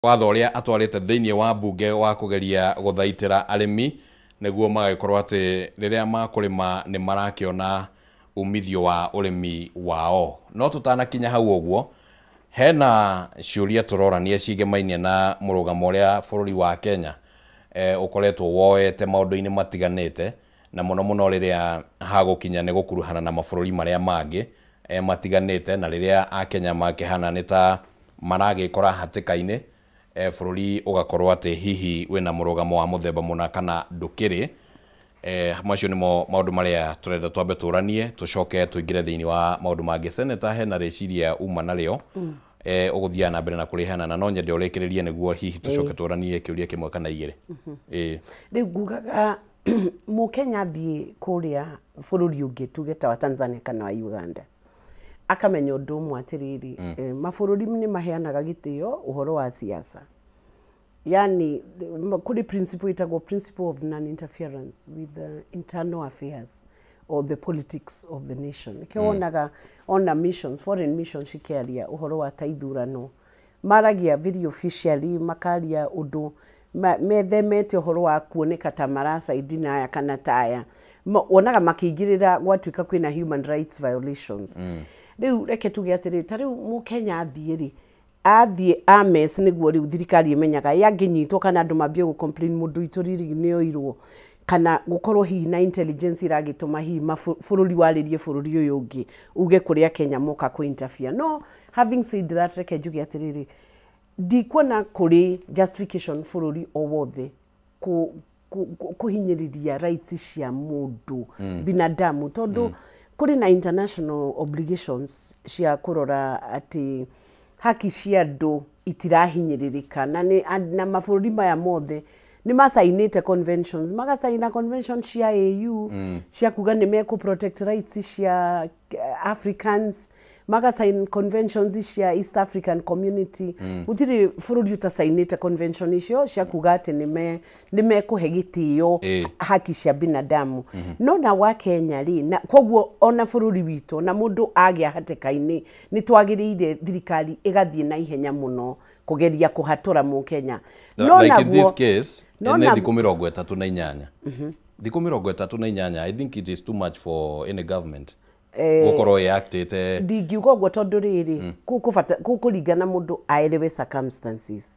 Watho ũrĩa atwarĩte thĩinĩ wa mbunge wa kũgeria gũthaitĩra arĩmi nĩguo magagĩkorwo atĩ rĩrĩa makũrĩma nĩ marakĩona umithio wa ũrĩmi wao. No tũtanakinya hau ũguo, hena ciũria tũrorania cigemainie na mũrũgamo ũrĩa bũrũri wa Kenya ũkoretwo woete maũndũ-inĩ matiganĩte, na mũno mũno rĩrĩa hagũkinya nĩ gũkuruhana na mabũrũri marĩa mangĩ matiganĩte, na rĩrĩa akenya makĩhana nĩ ta maragĩkora hatĩka-inĩ, bũrũri ũgakorwo atĩ hihi wĩna mũrũgamo wa mũthemba mũna kana ndũkĩrĩ. Macio nĩmo maũndũ marĩa tũrenda twambe tũranie, tũcoke tũingĩre thĩinĩ wa maũndũ mangĩ. Senator, hena rĩciria uma narĩo ũgũthiaga na mbere na kũrĩheana, na no nyende ũrĩkĩrĩrie nĩguo hihi tũcoke tũranie kĩũria kĩmwe kana igĩrĩ. Rĩu ngugaga mũkenya athiĩ kũrĩa bũrũri ũngĩ, tuge ta wa Tanzania kana wa Uganda, akamenya ũndũ ũmwe atĩrĩrĩ, mabũrũri nĩ maheanaga gĩtĩo ũhoro wa siasa, yani kũrĩ principle ĩtagwo principle of non-interference with the internal affairs or the politics of the nation. Nĩkĩo wonaga ona missions, foreign missions cikĩaria ũhoro wa ta ithurano, maragia very officially, makaria ũndũ methemete ũhoro wa kuoneka ta maracaidi na aya kana ta aya. Wonaga makĩingĩrĩra gwatuĩka kwĩna human rights violations. Rĩu reke tuge atĩrĩrĩ, ta rĩu mũkenya athiĩ rĩ, athiĩ ames nĩguo rĩu thirikari ĩmenyaga yangĩnyitwo kana andũ mambie gũ complain mũndũ witũ riri nĩ oirwo, kana gũkorwo hihi na intelligence iragĩtũma hihi bũrũri warĩrie bũrũri ũyũ ũngĩ uge kũrĩa Kenya moka kũ interfere. No having said that, reke njuge atĩrĩrĩ, ndikuona kũrĩ justification bũrũri o wothe kũhinyĩrĩria rights cia mũndũ, binadamu, tondũ kũrĩ na international obligations cia kũrora atĩ haki cia andũ itirahinyĩrĩrĩka, na na mabũrũri maya mothe nĩ macainĩte conventions, magacaina convention cia AU cia kuga nĩ mekũ protect rights cia Africans, magasign conventions cia East African Community. Gũtirĩ bũrũri ũtacainĩte convention icio cia kuga atĩ nĩ mekũhe gĩtĩo haki cia binadamu. No na wa Kenya rĩ, na koguo ona bũrũri witũ na mũndũ agĩa hatĩka-inĩ, nĩ twagĩrĩire thirikari ĩgathiĩ na ihenya mũno kũgeria kũhatũra mũkenya. No like in this case, nĩ thikũ 38. Thikũ 38, I think it is too much for any government gũkorwo ĩactĩte. Ndingiuga ũguo tondũ rĩrĩ, gũkũringana mũndũ aelewe circumstances,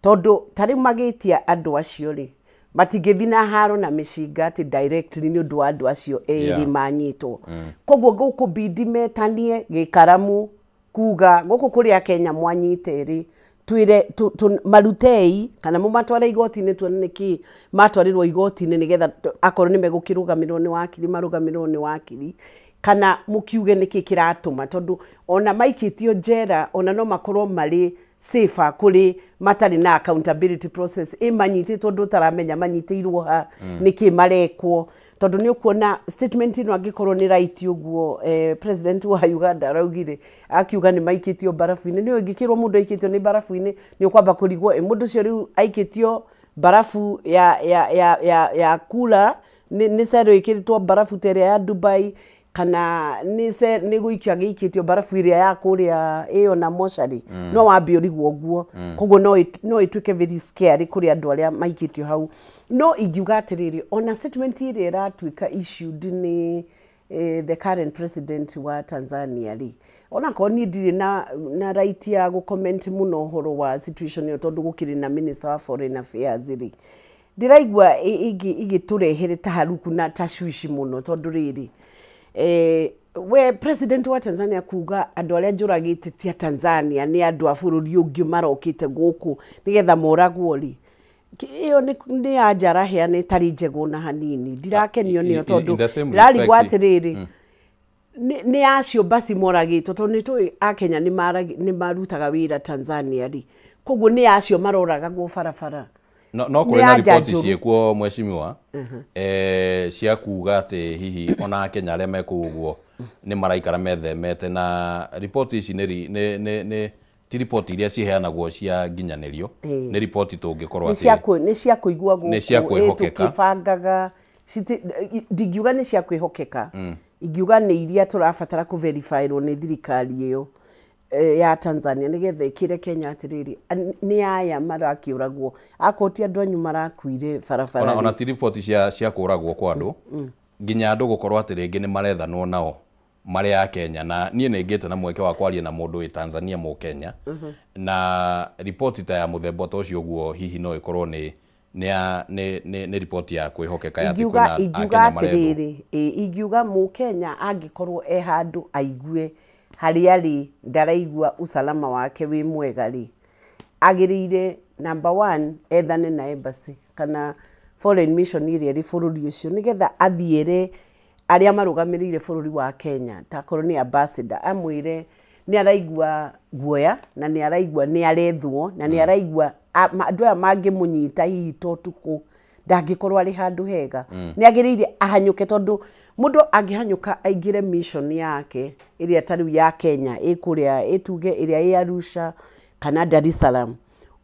tondũ ta rĩu magĩtia andũ acio rĩ, matingĩthiĩ na haro na mĩcinga atĩ directly nĩ ũndũ wa andũ acio erĩ manyitwo. Koguo gũkũ bidi metanie gĩkaramu kuga gũkũ kũrĩa Kenya mwanyite rĩ, twĩre marutei kana mũmatware igoti-inĩ tuone nĩkĩ matwarirwo igoti-inĩ, nĩgetha akorwo nĩ megũkĩrũgamĩrĩrwo nĩ wakiri marũgamĩrĩrwo nĩ wakiri, kana mũkiuge nĩkĩ kĩratũma, tondũ ona maikĩtio njera ona no makorwo marĩ safer kũrĩ matarĩ na accountability process ĩmanyitĩtwo ũndũ ũtaramenya manyitĩirwo ha, nĩkĩ marekwo, tondũ nĩ ũkuona statement ĩno angĩkorwo nĩ right ũguo president wa Uganda araugire akiuga nĩ maikĩtio barafu-inĩ. Nĩ ũngĩkĩrwo mũndũ aikĩtio nĩ barafu-inĩ nĩ ũkwamba kũrigwo mũndũ ũcio rĩu aikĩtio barafu ya kula nĩ cero ĩkĩrĩtwo barafu ta ĩrĩa ya Dubai, kana nĩ gũikio agĩikĩtio barafu ĩrĩa ya kũrĩa ĩyo na mocarĩ. No wambe ũrigwo ũguo. Koguo no ĩtuĩke very scary kũrĩ andũ arĩa maikĩtio hau. No ingiuga atĩrĩrĩ, ona statement ĩrĩa ĩratuĩka issued nĩ the current president wa Tanzania rĩ, onakorwo niĩ ndirĩ na right ya gũ-comment mũno ũhoro wa situation ĩyo tondũ gũkĩrĩ na minister wa foreign affairs rĩ, ndĩraigua ĩgĩtũrehere ta haruku na tashwishi mũno, tondũ rĩrĩ, we president wa Tanzania kuga andũ arĩa njũragĩte ti a Tanzania, nĩ andũ a bũrũri ũngĩ marokĩte gũkũ nĩgetha moragwo rĩ, ĩyo nĩ anja araheana ĩtarĩ njega ona hanini. Ndirakenio nĩyo tondũ ndĩrarigwo atĩrĩrĩ, nĩ acio basi moragĩtwo, tondũ nĩ tũĩ akenya nĩ marutaga wĩra Tanzania rĩ, koguo nĩ acio maroragagwo barabara. No kũrĩ na riboti ciĩkuo mheshimiwa, cia kuga atĩ hihi ona akenya arĩa me kũu ũguo nĩ maraikara methemete, na riboti ici nĩ ti riboti iria ciheanagwo cia nginyanĩrio, nĩ riboti tũngĩkorwo atĩ nĩ cia kũigua gũkũ, nĩ cia kwĩhokeka, tũkĩbangaga. Ndingiuga nĩ cia kwĩhokeka, ingiuga nĩ iria tũrabatara kũ verify-rwo nĩ thirikari ĩyo. ya Tanzania nĩgetha ĩkĩre Kenya atĩrĩrĩ, nĩ aya marakĩũragwo, akorwo ti andũ anyu marakuire barabara. Ona ti riboti cia kũragwo kwa andũ, nginya andũ gũkorwo atĩ rĩngĩ nĩ marethanwo nao marĩ a Kenya. Na niĩ nĩ ngĩte na mweke wa kwaria na mũndũ wĩ Tanzania mũkenya, na riboti ta ya mũthemba ta ũcio ũguo hihi no ĩkorwo nĩ riboti ya kwĩhokeka ya atĩ kwĩna ingiuga Akenya marethwo. Atĩrĩrĩ, ingiuga mũkenya angĩkorwo e handũ aigue harĩa arĩ ndaraigua usalama wake wĩ mwega rĩ, agĩrĩire number one ethane na embassy kana foreign mission ĩrĩa ĩrĩ bũrũri ũcio, nĩgetha athiĩre arĩa marũgamĩrĩire bũrũri wa Kenya, takorwo nĩ ambassador, amwĩre nĩ araigua guoya na nĩ araigua nĩ arethwo na nĩ araigua andũ aya mangĩmũnyita hihi ta ũtukũ ndangĩkorwo arĩ handũ hega. Nĩ agĩrĩire ahanyũke, tondũ mũndũ angĩhanyũka aingĩre mission yake ĩrĩa ta rĩu ya Kenya ĩ kũrĩa, ĩtuge ĩrĩa ĩ Arusha kana Dar es Salaam,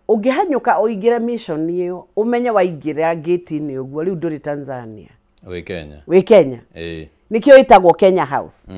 ũngĩhanyũka ũingĩre mission ĩyo, ũmenye waingĩra gate-inĩ ũguo rĩu ndũrĩ Tanzania, wĩ Kenya. Wĩ Kenya. Nĩkĩo ĩtagwo Kenya House.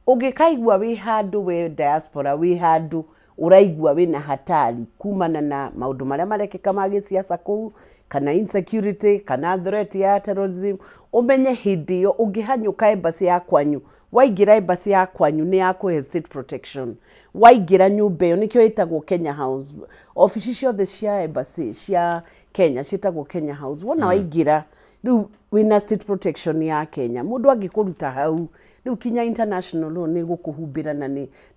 Ũngĩkaigua wĩ handũ we diaspora wĩ handũ ũraigua wĩna hatari kumana na maũndũ marĩa marekĩka ma gĩsiasa kũu, kana insecurity kana threat ya terrorism, ũmenye hĩndĩ ĩyo ũngĩhanyũka embassy ya kwanyu, waingĩra embassy ya kwanyu nĩ yakũhe state protection. Waingĩra nyũmba ĩyo, nĩkĩo ĩtagwo Kenya House, obici ciothe cia embassy cia Kenya ciĩtagwo Kenya House. Wona waingĩra rĩu wĩna state protection ya Kenya, mũndũ angĩkũruta hau rĩu kinya international law nĩ gũkũhumbĩra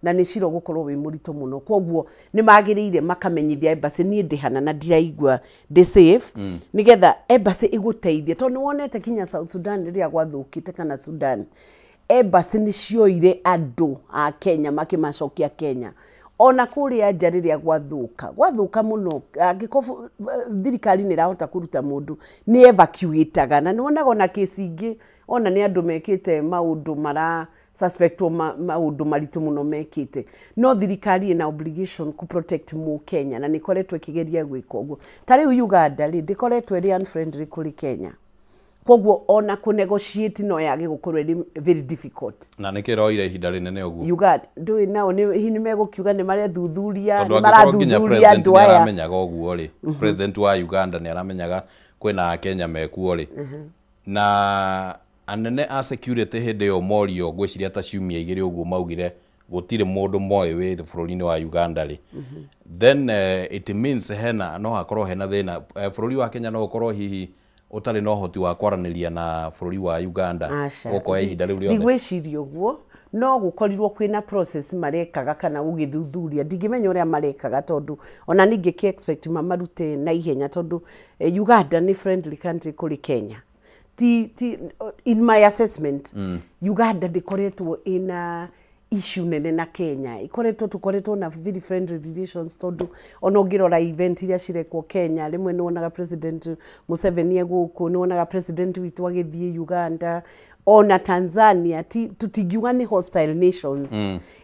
na nĩ cira ũgũkorwo wĩ mũritũ mũno. Koguo nĩ magĩrĩire makamenyithia embassy, niĩ ndĩ hana na ndiraigua ndĩ safe, nĩgetha embassy ĩgũteithie, tondũ nĩ wonete kinya South Sudan rĩrĩa gwathũkĩte kana Sudan, embassy nĩ cioire andũ a Kenya makĩmacokia Kenya. Ona kũrĩa nja rĩrĩa gwathũka mũno, angĩkorwo thirikari nĩ ĩrahota kũruta mũndũ, nĩ evacuataga. Na nĩ wonaga ona kesi ingĩ ona nĩ andũ mekĩte maũndũ mara suspectwo maũndũ maritũ mũno mekĩte, no thirikari ĩna obligation ku protect mũkenya na nĩ ĩkoretwo ĩkĩgeria gwĩka ũguo. Ta rĩu Uganda rĩ, ndĩkoretwo ĩrĩ unfriendly kũrĩ Kenya, koguo ona kũ negotiate no yage gũkorwo ĩrĩ very difficult. Na nĩkĩ ĩroire ihinda rĩnene ũguo? Uganda ndũĩ nao nĩ hihi nĩ megũkiuga nĩ marethuthuria, tondũ nĩ angĩkorwo nginya marathuthuria president andũ nĩ aya. Aramenyaga ũguo rĩ, president wa Uganda nĩ aramenyaga kwĩna akenya mekuo rĩ, na anene a security hĩndĩ ĩyo morio, ngwĩciria ta ciumia 2 ũguo, maugire gũtirĩ mũndũ moĩ wĩ bũrũri-inĩ wa Uganda rĩ, then it means hena no hakorwo hena thĩna. Bũrũri wa Kenya no ũkorwo hihi ũtarĩ na ũhoti wa kwaranĩria na bũrũri wa Uganda Aca. gũkoya ihinda rĩu rĩothe. Ndigwĩciria ũguo, no gũkorirwo kwĩna process marekaga kana gũgĩthuthuria, ndingĩmenya ũrĩa marekaga, tondũ ona ningĩ kĩ expect mamarute na ihenya, tondũ Uganda nĩ friendly country kũrĩ Kenya. Ti in my assessment, Uganda ndĩkoretwo ĩna issue nene na Kenya, ikoretwo tukoretwo na very friendly relations, tondũ ona ũngĩrora event iria cirekwo Kenya, rĩmwe nĩ wonaga President Museveni e gũkũ, nĩ wonaga president witũ agĩthiĩ Uganda ona Tanzania. Ti tũtingiuga nĩ hostile nations.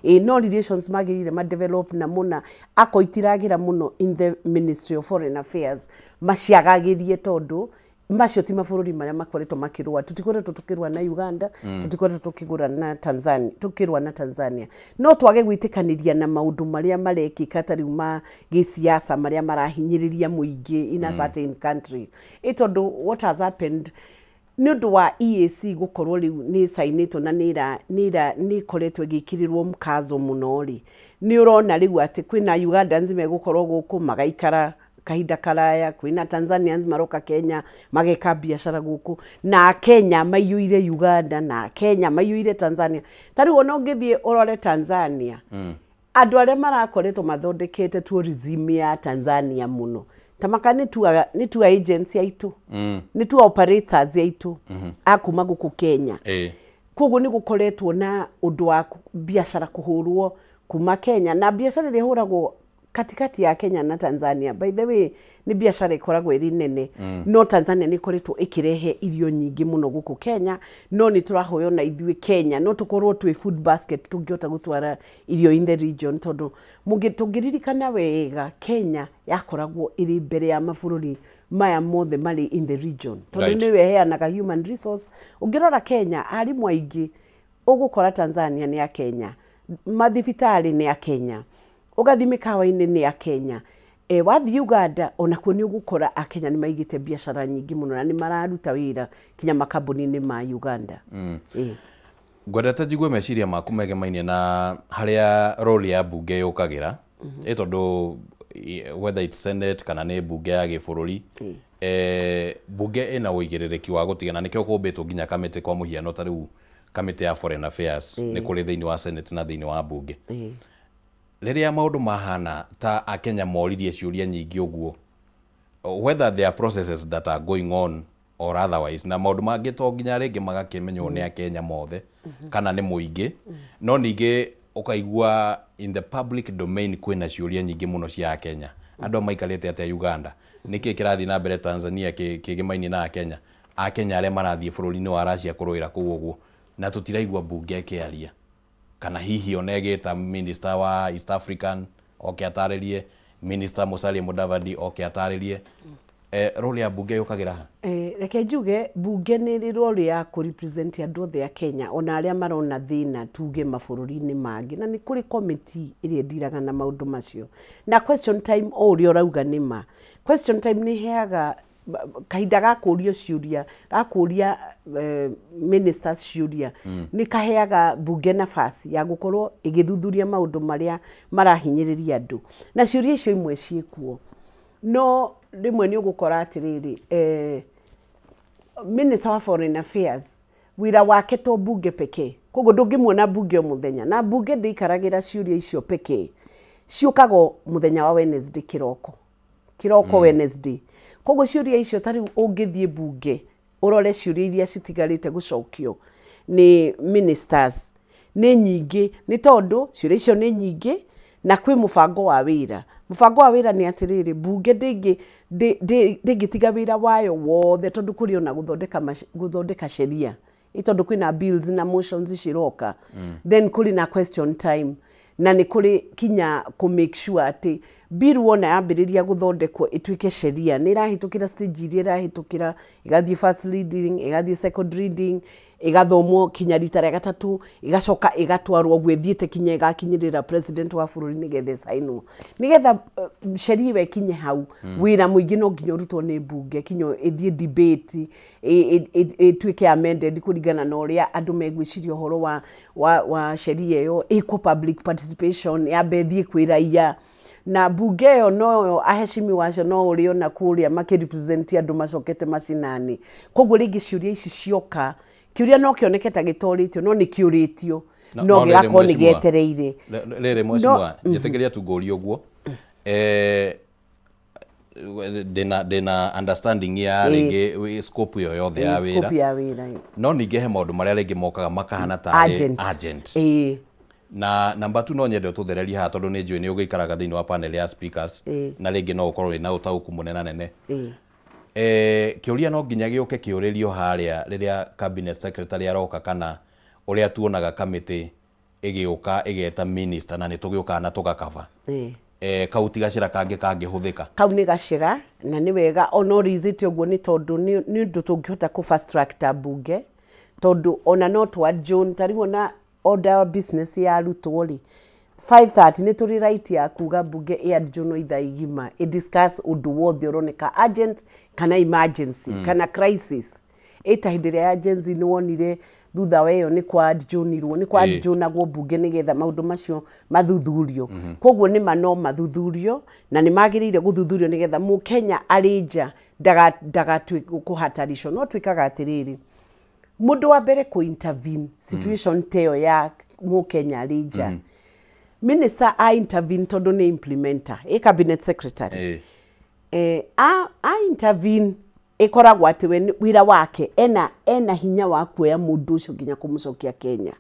No relations magĩrĩire ma develop na mũna ako itiragĩra mũno in the Ministry of Foreign Affairs maciagagĩrie, tondũ macio ti mabũrũri marĩa makoretwo makĩrũa. Tũtikoretwo tũkĩrũa na Uganda, tũtikoretwo tũkĩgũra na Tanzania, tũkĩrũa na Tanzania. No twage gwĩtĩkanĩria na maũndũ marĩa marekĩka ta rĩu ma gĩsiasa marĩa marahinyĩrĩria mũingĩ in a certain country. Ĩ tondũ what has happened nĩ ũndũ wa EAC gũkorwo rĩu nĩ ĩcainĩtwo na nĩ ĩkoretwo ĩgĩkĩrĩrwo mkazo mũno rĩ, nĩ ũrona rĩu atĩ kwĩna Ugandans megũkorwo gũkũ magaikara kahinda karaya, kwĩna Tanzanians maroka Kenya mageka biacara gũkũ, na Kenya maiyũire Uganda na Kenya maiyũire Tanzania. Ta rĩu ona ũngĩthiĩ ũrore Tanzania, andũ arĩa marakoretwo mathondekete tourism ya Tanzania mũno tamaka nĩ tour agency aitũ, nĩ tour operators aitũ a kuma gũkũ Kenya. Koguo nĩ gũkoretwo na ũndũ wa biacara kũhũrwo kuma Kenya, na biacara ĩrĩa ĩhũragwo katikati ya Kenya na Tanzania, by the way, nĩ biacara ĩkoragwo ĩrĩ nene. No Tanzania nĩ ĩkoretwo ĩkĩrehe irio nyingĩ mũno gũkũ Kenya, no nĩ tũrahoya na ithuĩ Kenya no tũkorwo twĩ food basket tũngĩhota gũtwara irio in the region, tondũ tũngĩririkana wega Kenya yakoragwo ĩrĩ mbere ya mabũrũri maya mothe marĩ in the region, tondũ nĩwe ĩheanaga human resource. Ũngĩrora Kenya, arimũ aingĩ ũgũkora Tanzania nĩ a Kenya, mathibitarĩ nĩ a Kenya. Ũgathiĩ mĩkawa-inĩ nĩ Akenya. Wathiĩ Uganda onakuo nĩ ũgũkora Akenya nĩ maigĩte biacara nyingĩ mũno na nĩ mararuta wĩra kinya makambuni-inĩ ma Uganda. Ngwendete njigue meciria maku megemainie na harĩa role ya mbunge yũkagĩra, ĩ tondũ whether it's Senate kana nĩ mbunge ya gĩbũrũri, mbunge ĩna ũigĩrĩrĩki wa gũtiga na nĩkĩo kũmbĩtwo nginya kamĩtĩ, kwa mũhiano ta rĩu kamĩtĩ ya foreign affairs nĩ kũrĩ thĩinĩ wa Senate na thĩinĩ wa mbunge. Rĩrĩa maũndũ mahana ta Akenya moririe ciũria nyingĩ ũguo, whether there are processes that are going on or otherwise, na maũndũ mangĩ to nginya rĩngĩ magakĩmenywo nĩ Akenya mothe kana nĩ mũingĩ, no ningĩ ũkaigua in the public domain kwĩna ciũria nyingĩ mũno cia Akenya, andũ maikarĩte atĩa Uganda, nĩkĩ kĩrathiĩ na mbere Tanzania kĩgĩmainie na Akenya, Akenya arĩa marathiĩ bũrũri-inĩ wa Russia kũrũĩra kũu ũguo, na tũtiraigua mbunge ĩkĩaria kana hihi ona ĩgĩta minister wa East African oke atarĩrie, minister Musalia Mudavadi oke atarĩrie. Role ya mbunge yũkagĩra ha? Reke njuge mbunge nĩ ĩrĩ role ya kũ represent andũ othe a Kenya, ona arĩa marona thĩna tuge mabũrũri-inĩ mangĩ, na nĩ kũrĩ committee ĩrĩa ĩndiraga na maũndũ macio. Na question time, o ũrĩa ũrauga nĩ ma, question time nĩ ĩheaga kahinda ga kũũrio ciũria, ga kũũria ministers ciũria. Nĩ kaheaga mbunge nafasi ya gũkorwo ĩgĩthuthuria maũndũ marĩa marahinyĩrĩria andũ, na ciũria icio imwe ciĩkuo, no rĩmwe nĩ ũgũkora atĩrĩrĩ, minister wa foreign affairs wĩra wake to mbunge pekee, koguo ndũngĩmuona mbunge o mũthenya, na mbunge ndĩikaragĩra ciũria icio pekee, ciũkaga o mũthenya wa Wednesday kĩroko kĩroko, Wednesday. Koguo ciũria icio ta rĩu ũngĩthiĩ mbunge ũrore ciũria iria citigarĩte gũcokio nĩ ministers nĩ nyingĩ, nĩ tondũ ciũria icio nĩ nyingĩ na kwĩ mũbango wa wĩra. Mũbango wa wĩra nĩ atĩrĩrĩ, mbunge ndĩngĩtiga wĩra wayo wothe, tondũ kũrĩ ona gũthondeka sheria, ĩ tondũ kwĩna bills na motions ciroka, then kũrĩ na question time, na nĩ kũrĩ kinya kũ make sure atĩ bill wona yambĩrĩria gũthondekwo ĩtuĩke sheria nĩ ĩrahĩtũkĩra stage iria ĩrahĩtũkĩra, ĩgathiĩ first reading, ĩgathiĩ second reading, ĩgathomwo kinya rita rĩa gatatũ, ĩgacoka ĩgatwarwo ũguo ĩthiĩte kinya ĩgakinyĩrĩra president wa bũrũri nĩgetha ĩcainwo, nĩgetha sheria ĩyo ĩkinye hau. Wĩra mũingĩ no nginya ũrutwo nĩ mbunge kinya ĩthiĩ debate, ĩtuĩke amended kũringana na ũrĩa andũ megwĩciria ũhoro wa sheria ĩyo, ĩkwo public participation, yambe ĩthiĩ kwĩ raia. Na mbunge ĩyo noyo aheshimiwa acio no ũrĩ ona kũrĩa makĩrepresent andũ macokete macinani. Koguo rĩngĩ ciũria ici cioka, kĩũria no kĩoneke ta gĩtorĩtio, no nĩ kĩũrĩtio, no no rĩrĩ gĩgakorwo nĩ mheshimiwa. gĩetereire. Rĩrĩ mheshimiwa, njĩtĩkĩria tu ngũrie ũguo, ndĩna understanding ya rĩngĩ scope ĩyo yothe ya scope wĩra, ya wĩra. No ningĩ he maũndũ marĩa rĩngĩ mokaga makahana tarĩ urgent. Urgent. Na namba tu no nyende ũtũthererie haha, tondũ nĩ njũĩ nĩ ũgĩikaraga thĩinĩ wa panel ya speakers, na rĩngĩ no ũkorwo wĩna ũtaũku mũnene nene. Kĩũria no nginya gĩũke kĩũrĩrio harĩa rĩrĩa cabinet secretary aroka, kana ũrĩa tuonaga kamĩtĩ ĩgĩũka ĩgeta minister na nĩ tũgĩũkaga na tũgakaba, kau ti gacĩra kangĩ kangĩhũthĩka? Kau nĩ gacĩra na nĩ wega ona ũrizĩte ũguo, nĩ tondũ nĩ ũndũ tũngĩhota kũ fast track ta mbunge, tondũ ona no twa June ta rĩu ona order of business yarutwo rĩ 5:30, nĩ tũrĩ right ya kuga mbunge ĩ adjourn ithaa igima ĩ discuss ũndũ wothe ũroneka urgent kana emergency kana crisis. Ĩ ta hĩndĩ ĩrĩa ya Gen Z nĩ wonire thutha wa ĩyo nĩ kwa adjournirwo, nĩ kwa adjournagwo mbunge nĩgetha maũndũ macio mathuthurio. Koguo nĩ ma no mathuthurio na nĩ magĩrĩire gũthuthurio nĩgetha mũkenya arĩ nja ndagatuĩke kũhataricwo. No twĩkaga atĩrĩrĩ, mũndũ wa mbere kũ intervene situation ta ĩyo ya mũkenya arĩ nja, minister a intervene tondũ nĩ implementer, ĩ cabinet secretary, a intervene ĩkoragwo atĩ we wĩra wake ena hinya wa kuoya mũndũ ũcio nginya kũmũcokia Kenya,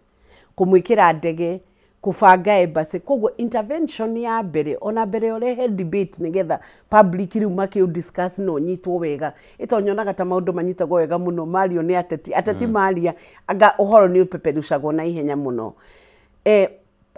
kũmwĩkĩra ndege, kũbanga embassy. Koguo intervention ya mbere, ona mbere ũrehe debate nĩgetha public rĩu makĩ discuss no nyitwo wega, ĩto nyonaga ta maũndũ manyitagwo wega mũno mario nĩ ateti. Ateti maria anga ũhoro nĩ ũpeperucagwo na ihenya mũno.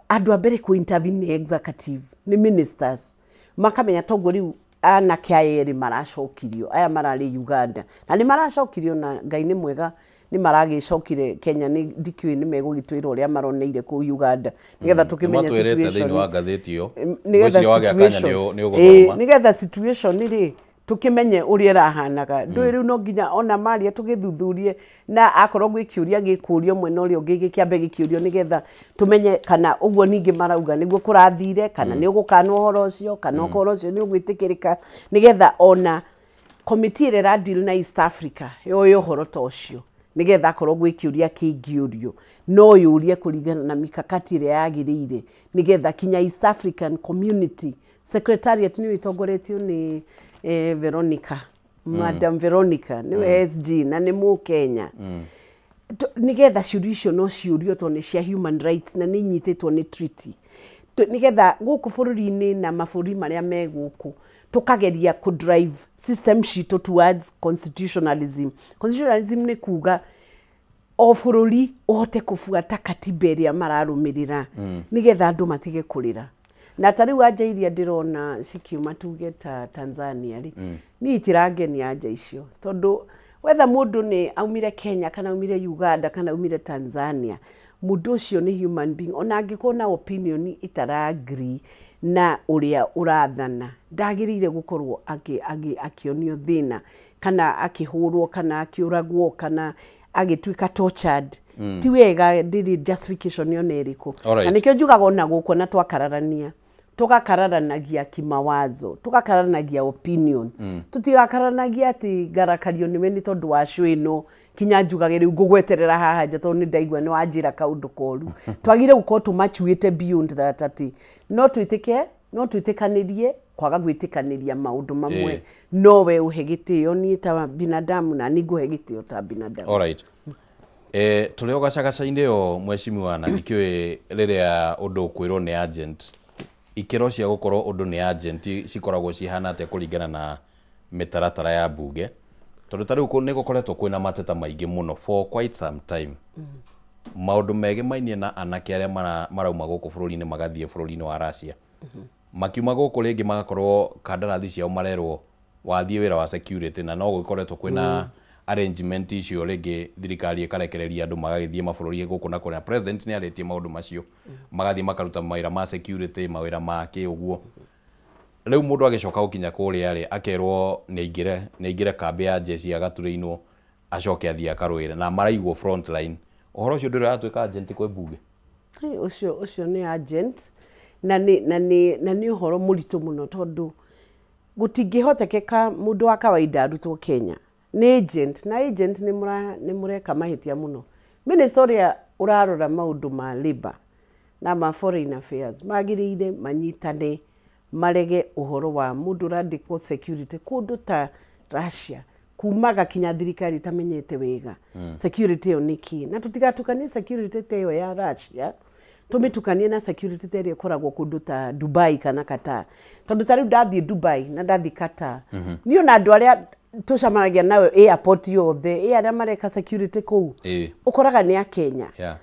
Andũ a mbere kũ intervene nĩ executive, nĩ ministers, makamenya toguo rĩu anake aya erĩ maracokirio, aya mararĩ Uganda na nĩ maracokirio, na Ngai nĩ mwega, nĩ maragĩcokire Kenya, nĩ ndikĩũĩ nĩ megũgĩtwĩra ũrĩa maroneire kũu Uganda nĩgetha tũkĩmenye Nĩmatwĩrĩte situation. Thĩinĩ wa ngathĩti ĩyo. Nĩgetha Ngwĩciria wagĩa kanya situation- nĩ ũgũthoma. Nĩgetha situation rĩ, tũkĩmenye ũrĩa ĩrahanaga. Ndũĩ rĩu no nginya ona maria tũgĩthuthurie, na akorwo gwĩ kĩũria gĩkũrio mwena ũrĩa ũngĩ, gĩkĩambe gĩkĩũrio nĩgetha tũmenye kana ũguo ningĩ marauga nĩguo kũrathire, kana nĩ ũgũkanwo ũhoro ũcio, kana ũhoro ũcio nĩ ũgwĩtĩkĩrĩka, nĩgetha ona komiti ĩrĩa ĩradeal na East Africa yoe ũhoro ta ũcio, nĩgetha akorwo gwĩ kĩũria kĩngĩũrio no yũrie kũringana na mikakati ĩrĩa yagĩrĩire, nĩgetha kinya East African Community Secretariat nĩyo ĩtongoretio nĩ Veronica, Madam Veronica nĩwe SG na nĩ Mũkenya, nĩgetha ciũria icio no ciũrio tondũ nĩ cia human rights na nĩ inyitĩtwo nĩ treaty. Nĩgetha gũkũ bũrũri-inĩ na mabũrũri marĩa me gũkũ tũkageria kũ drive system citũ towards constitutionalism. Constitutionalism nĩ kuga o bũrũri ũhote kũbuata katiba ĩrĩa mararũmĩrĩra, nĩgetha andũ matige kũrĩra. Na ta rĩu anja iria ndĩrona cikiuma, tuge ta Tanzania rĩ, niĩ itirangenia anja icio, tondũ wetha mũndũ nĩ aumire Kenya kana aumire Uganda kana aumire Tanzania, mũndũ ũcio nĩ human being. Ona angĩkorwo na opinion itara agree na ũrĩa ũrathana, ndagĩrĩire gũkorwo akĩonio thĩna kana akĩhũrwo kana akĩũragwo kana agĩtuĩka tortured. Ti wega, ndĩrĩ justification yona ĩrĩkũ. Na nĩkĩo njugaga ona gũkũ na twakararania, tũgakararanagia kimawazo, tũgakararanagia opinion, tũtigakararanagia atĩ ngarakario nĩwe nĩ tondũ wa show ĩno, kinya njugage rĩu ngũgweterera haha nja tondũ nĩ ndaigua nĩ wanjĩra kaũndũ koru. Twagire gũkorwo tũmachuĩte beyond that, atĩ no twĩtĩke, no twĩtĩkanĩrie kwaga gwĩtĩkanĩria maũndũ mamwe, no we ũhe gĩtĩo niĩ ta binadamu na niĩ ngũhe gĩtĩo ta binadamu. Alright. Tũrĩ o gacagaca-inĩ ĩyo, mheshimiwa, na ndikĩũĩ rĩrĩa ũndũ ũkwĩrwo nĩ agent, ikĩro cia gũkorwo ũndũ nĩ agent cikoragwo cihana atĩa kũringana na mĩtaratara ya mbunge? Tondũ ta rĩu nĩ gũkoretwo kwĩna mateta maingĩ mũno for quite some time, maũndũ megemainie na anake arĩa marauma gũkũ bũrũri-inĩ magathiĩ bũrũri-inĩ wa Russia. Makiuma gũkũ rĩngĩ magakorwo kandarathi ciao marerwo wathiĩ wĩra wa security, na no gũkoretwo kwĩna arrangement icio, rĩngĩ thirikari ĩkarekereria andũ magagĩthiĩ mabũrũri gũkũ na kũrĩa. President nĩ arĩtie maũndũ macio, magathiĩ makaruta mawĩra ma security, mawĩra ma kĩ ũguo. Rĩu mũndũ agĩcoka gũkinya kũrĩa rĩ, akerwo nĩ aingĩre kambĩ ya jeshi, agaturĩinwo, acoke athiĩ akarũĩre na maraigwo front line. Ũhoro ũcio ndũrĩ ũratuĩka agent kwĩ mbunge? Hey, ũcio nĩ agent na nĩ ũhoro mũritũ mũno, tondũ gũtingĩhotekeka mũndũ wa kawaida arutwo Kenya nĩ agent, na agent nĩ mũreka mahĩtia mũno. Minister ũrĩa ũrarora maũndũ ma labour na ma foreign affairs magĩrĩire manyitane marege ũhoro wa mũndũ ũrandĩkwo security kũndũ ta Russia, kumaga kinya thirikari ĩtamenyete wega security ĩyo nĩ kĩ. Na tũtigatukanie security ta ĩyo ya Russia, tũmĩtukanie na security ta ĩrĩa ĩkoragwo kũndũ ta Dubai kana Qatar, tondũ ta rĩu ndathiĩ Dubai na ndathiĩ Qatar, niĩ ona andũ arĩa tũcemanagia nao airport yothe, ĩ arĩa mareka security kũu, ũkoraga nĩ Akenya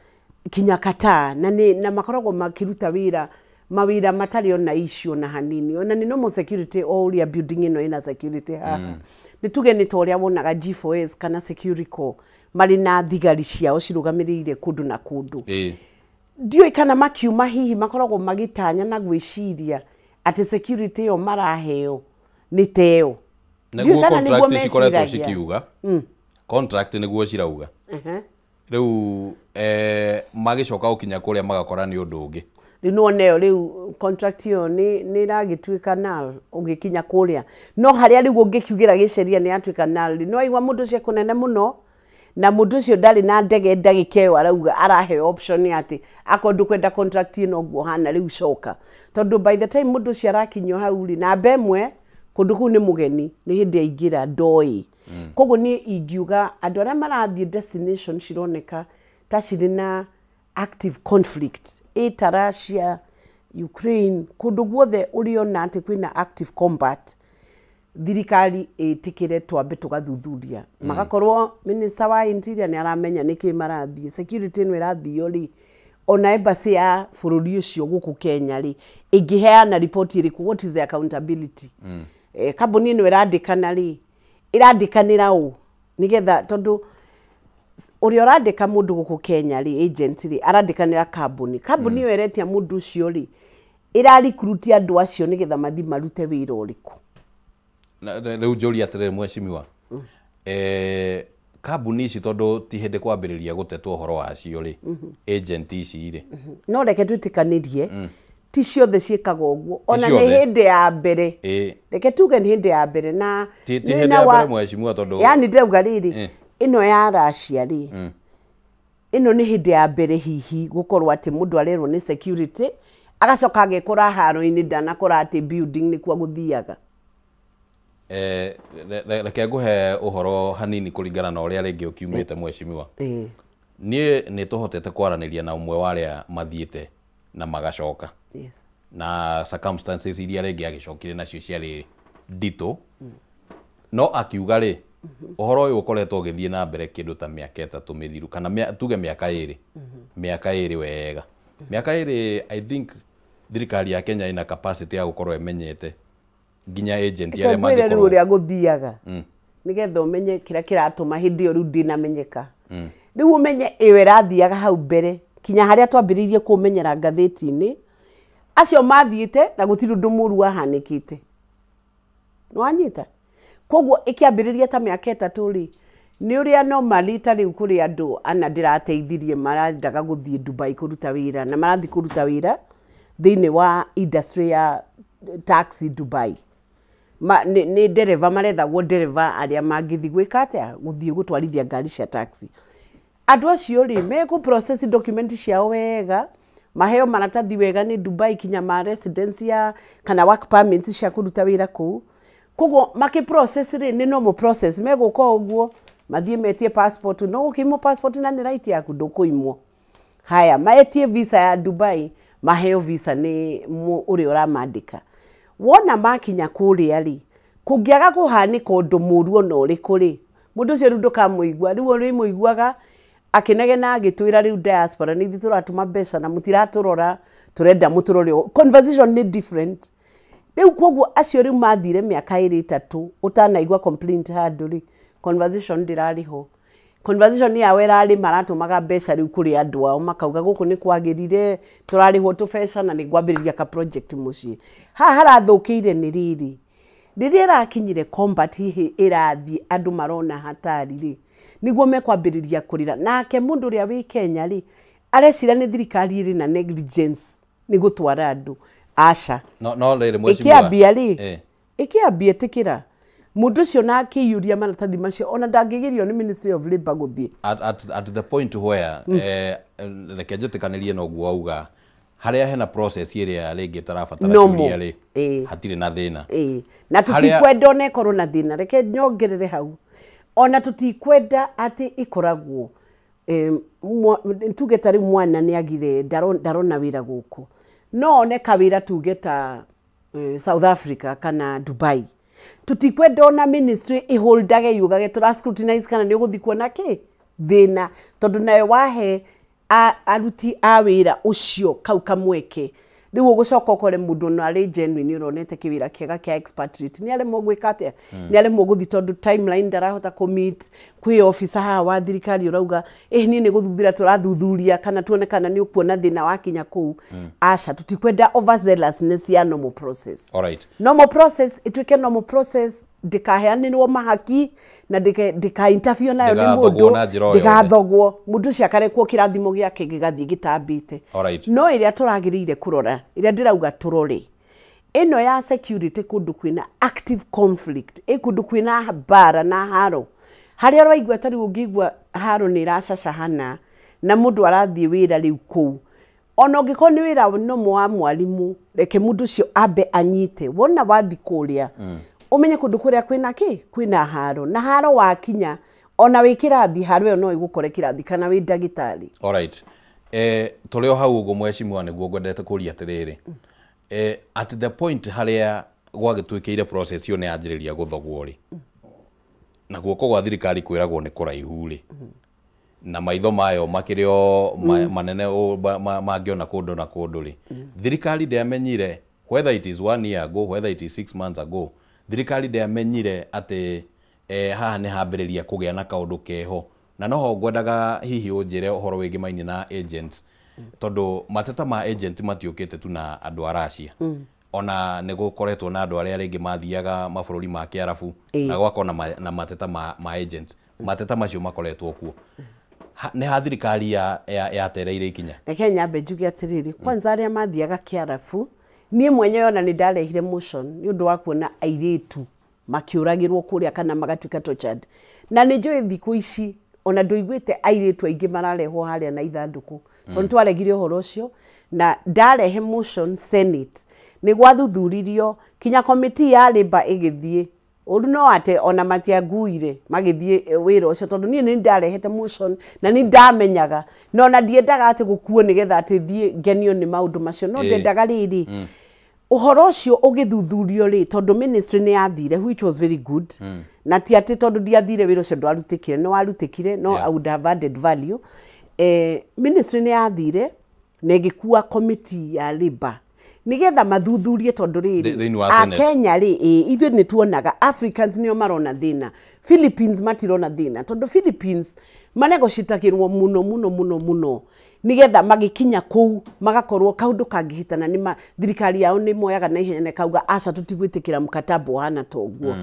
kinya Qatar, na nĩ na makoragwo makĩruta wĩra, mawĩra matarĩ ona issue ona hanini, ona nĩ normal security o ũrĩa building ĩno ĩna security haha. Nĩ tuge nĩ ta ũrĩa wonaga G4S kana Securico marĩ na thigari ciao cirũgamĩrĩire kũndũ na kũndũ. Ndiũĩ kana makiuma hihi makoragwo magĩtanya na gwĩciria atĩ security ĩyo maraheo nĩ ta ĩyo. Ndiũĩ Nĩguo kana nĩguo contract cikoretwo meciragia. Cikiuga contract nĩguo cirauga. Rĩu magĩcoka gũkinya kũrĩa magakora nĩ ũndũ ũngĩ. Rĩu nĩwona ĩyo, rĩu contract ĩyo nĩ ĩragĩtuĩka null ũgĩkinya kũrĩa. No harĩa rĩu ũngĩkiugĩra gĩceria nĩ yatuĩka null, nĩ waigua mũndũ ũcio kũnene mũno, na mũndũ ũcio ndarĩ na ndege ndagĩka ĩyo arauga araheo option ya atĩ akorwo ndũkwenda contract ĩno ũguo hana rĩu coka, tondũ by the time mũndũ ũcio arakinyio hau rĩ, namba ĩmwe kũndũ kũu nĩ mũgeni, nĩ hĩndĩ aingĩra ndoĩ. Koguo niĩ ingiuga andũ arĩa marathiĩ destination cironeka ta cirĩ na active conflict, ĩ ta Russia, Ukraine, kũndũ guothe ũrĩona atĩ kwĩna active combat, thirikari ĩtĩkĩre twambe tũgathuthuria, magakorwo minister wa interior nĩ aramenya nĩkĩ marathiĩ, security ĩno ĩrathio rĩ, ona embassy ya bũrũri ũcio gũkũ Kenya rĩ, ĩngĩheana riboti ĩrĩkũ? What is the accountability? Kambuni ĩno ĩrandĩkana rĩ, ĩrandĩkanĩra ũ? Nĩgetha tondũ Ũrĩa ũrandĩka mũndũ gũkũ Kenya rĩ, agent rĩ, arandĩkanĩra kambuni. Kambuni ĩyo ĩretia mũndũ ũcio rĩ, ĩra-recruit andũ acio nĩgetha mathiĩ marute wĩra ũrĩkũ? Rĩu njũria atĩrĩrĩ mheshimiwa, kambuni ici tondũ ti hĩndĩ kwambĩrĩria gũtetwo ũhoro wacio rĩ, agent ici rĩ, No reke twĩtĩkanĩrie, ti ciothe ciĩkaga ũguo, ona nĩ ciothe. Hĩndĩ ya mbere, reke tuge nĩ hĩndĩ ya mbere na Ti nĩ hĩndĩ na ya mbere mheshimiwa tondũ Yani ndĩrauga rĩrĩ, ĩno ya Russia rĩ, ĩno nĩ hĩndĩ ya mbere hihi gũkorwo atĩ mũndũ arerwo nĩ security, agacoka agekora haro-inĩ, ndanakora atĩ building nĩkuo gũthiaga. Reke ngũhe ũhoro hanini kũringana na ũrĩa rĩngĩ ũkiumĩte mheshimiwa. Niĩ nĩ tũhotete kwaranĩria na ũmwe wa arĩa mathiĩte na magacoka, na circumstances iria rĩngĩ agĩcokire nacio ciarĩ nditũ, no akiuga rĩ, ũhoro ũyũ ũkoretwo ũgĩthiĩ na mbere kĩndũ ta mĩaka 3 mĩthiru, kana tuge mĩaka 2, mĩaka 2 wega, mĩaka 2. I think thirikari ya Kenya ĩna capacity ya gũkorwo ĩmenyete nginya agent arĩa ngwĩre rĩu mangĩkorwo ũrĩa gũthiaga, nĩgetha ũmenye kĩrĩa kĩratũma hĩndĩ ĩyo rĩu ndĩnamenyeka. Rĩu ũmenye ĩyo ĩrathiaga hau mbere kinya harĩa twambĩrĩirie kũmenyera ngathĩti-inĩ, acio mathiĩte na gũtirĩ ũndũ mũru wahanĩkĩte. Nĩwanyita? Koguo ĩkĩambĩrĩria ta mĩaka 3 rĩ, nĩ ũrĩa normally ta rĩu kũrĩ andũ ana ndĩrateithirie marendaga gũthiĩ Dubai kũruta wĩra, na marathiĩ kũruta wĩra thĩinĩ wa industry ya taxi Dubai. Nĩ ndereba marethagwo, ndereba arĩa mangĩthiĩ gwĩka atĩa, gũthiĩ gũtwarithia ngari cia taxi. Andũ acio rĩ, mekũ process document ciao wega, maheo maratathi wega nĩ Dubai kinya ma residence ya kana work permits cia kũruta wĩra kũu. Koguo makĩ process rĩ, nĩ normal process, megũka o ũguo mathiĩ metie passport. No ũkĩimwo passport na nĩ right yaku, ndũkũimwo. Haya, maetie visa ya Dubai, maheo visa nĩ ũrĩa ũramandĩka. Wona makinya kũrĩa rĩ, kũngĩaga kũhanĩka ũndũ mũru ona ũrĩkũ rĩ, mũndũ ũcio rĩu ndũkamũigua. Rĩu ũrĩmũiguaga akĩnegena agĩtwĩra rĩu diaspora nĩ ithuĩ tũratũma mbeca na mũtiratũrora, tũrenda mũtũrore. Conversation nĩ different rĩu. Koguo acio rĩu mathire mĩaka 2 3 ũtanaigua complaint handũ rĩ, conversation ndĩrarĩ ho. Conversation yao ĩrarĩ maratũmaga mbeca rĩu kũrĩ andũ ao, makauga gũkũ nĩ kwagĩrire, tũrarĩhwo tũbeca na nĩ ngwambĩrĩria ka project mũciĩ. Haha harathũkĩire nĩ rĩrĩ, rĩrĩa ĩrakinyire combat, hihi ĩrathiĩ andũ marona hatari rĩ, nĩguo mekwambĩrĩria kũrĩra. Nake mũndũ ũrĩa wĩ Kenya rĩ, arecira nĩ thirikari ĩrĩ na negligence nĩ gũtwara andũ. Aca. No rĩrĩ mheshimiwa, Ĩkĩambia rĩ, ĩkĩambia, ĩtĩkĩra mũndũ ũcio na akĩiyũria maratathi macio, ona ndangĩgirio nĩ Ministry of Labour gũthiĩ. At the point where, reke njĩtĩkanĩrie na ũguo wauga, harĩa hena process ĩrĩa rĩngĩ ĩtarabatara Normal. ciũria rĩ, hatirĩ na thĩna. Ĩĩ. Na tũtikwenda ona ĩkorwo na thĩna. Reke nyongerere hau, ona tũtikwenda atĩ ĩkoragwo tuge ta rĩu mwana nĩ agire ndarona wĩra gũkũ, no one kawĩra tuge ta South Africa kana Dubai. Tũtikwenda ona ministry ĩholdage yugage tũra scrutinize kana nĩ ũgũthiĩ kuona kĩ thĩna, tondũ nayo wahe aruti a wĩra ũcio kau kamweke, rĩu ũgũcoka ũkore mũndũ ona arĩ genuine ũronete kĩwĩra kĩega kĩa expatriate nĩ aremwo gwĩka atĩa, nĩ aremwo gũthiĩ tondũ timeline ndarahota kũ meet. Kwĩ officer haha wa thirikari ũrauga ĩ niĩ nĩ gũthuthuria tũrathuthuria kana tuone kana nĩ ũkuona thĩna wakinya kũu. Aca, tũtikwenda overzealousness ya normal process. Normal process ĩtuĩke normal process, ndĩkaheanĩrwo mahaki na ndĩka interfere nayo nĩ Ndĩgathogwo mũndũ. na njĩra o yothe. Ndĩgathogwo, mũndũ ũcio akarekwo kĩrathimo gĩake gĩgathiĩ gĩtambĩte. No ĩrĩa tũragĩrĩire kũrora, ĩrĩa ndĩrauga tũrore, ĩno ya security, kũndũ kwĩna active conflict, ĩ kũndũ kwĩna mbara na haro, harĩa ũraigua ta rĩu ũngĩigua haro nĩ ĩracacahana na mũndũ arathiĩ wĩra rĩu kũu, ona ũngĩkorwo nĩ wĩra nomo wa mwarimũ, reke mũndũ ũcio ambe anyite. Wona wathi kũrĩa, ũmenye kũndũ kũrĩa kwĩna kĩ, kwĩna haro, na haro wakinya, ona wĩ kĩrathi, haro ĩyo no ĩgũkore kĩrathi kana wĩ ndagĩtarĩ. Alright. Tũrĩ o hau ũguo mheshimiwa, nĩguo ngwendete kũria atĩrĩrĩ, at the point harĩa gwagĩtuĩkĩire process ĩyo nĩ yanjĩrĩria gũthogwo rĩ, na guoko gwa thirikari kwĩragwo nĩ kũraihu rĩ, na maitho mayo makĩrĩ o manene mangĩona kũndũ na kũndũ rĩ, thirikari ndĩamenyire, whether it is one year ago, whether it is 6 months ago, thirikari ndĩamenyire atĩ haha nĩ hambĩrĩria kũgĩa na kaũndũ keho Na noho ngwendaga hihi ũnjĩre ũhoro wĩgĩmaine na agents, tondũ mateta ma agent matiũkĩte tu na andũ a Russia. Ona nĩ gũkoretwo na andũ arĩa rĩngĩ mathiaga mabũrũri ma Kĩarabu na gwakorwo na mateta ma agents. Mateta macio makoretwo kuo. Nĩ ha thirikari yatereire ikinya? Reke nyambe njuge atĩrĩrĩ, kwanza arĩa mathiaga Kĩarabu, niĩ mwenyewe ona nĩ ndarehire motion nĩ ũndũ wa kuona airĩtu makĩũragĩrwo kũrĩa kana magatuĩka tortured. Na nĩ njũĩ thikũ ici ona ndũiguĩte airĩtu aingĩ mararehwo harĩa na ithandũkũ, tondũ nĩ twaregire ũhoro ũcio. Na ndarehe motion Senate, nĩ gwathuthuririo kinya committee ya Labour ĩgĩthiĩ ũru, no ate ona matianguire magĩthiĩ wĩra ũcio, tondũ niĩ nĩ ndarehete motion na nĩ ndamenyaga, no ona ndiendaga atĩ gũkuo nĩgetha atĩ thiĩ ngenio nĩ maũndũ macio, no ndendaga rĩrĩ ũhoro ũcio ũgĩthuthurio rĩ, tondũ ministry nĩ yathire, which was very good. Na ti atĩ tondũ ndiathire wĩra ũcio ndwarutĩkire, nĩ warutĩkire, no I would have added value. Ministry nĩ yathire na ĩgĩkua committee ya Labour nĩgetha mathuthurie, tondũ rĩrĩ Thĩinĩ wa Senate. Akenya rĩ, ithuĩ nĩ tuonaga Africans nĩo marona thĩna, Philippines matirona thĩna, tondũ Philippines manegocitagĩrwo mũno mũno mũno mũno nĩgetha magĩkinya kũu magakorwo kaũndũ kangĩhĩtana nĩ thirikari yao nĩ moyaga na ihenya na ĩkauga aca, tũtigwĩtĩkĩra mkataba ũhana ta ũguo.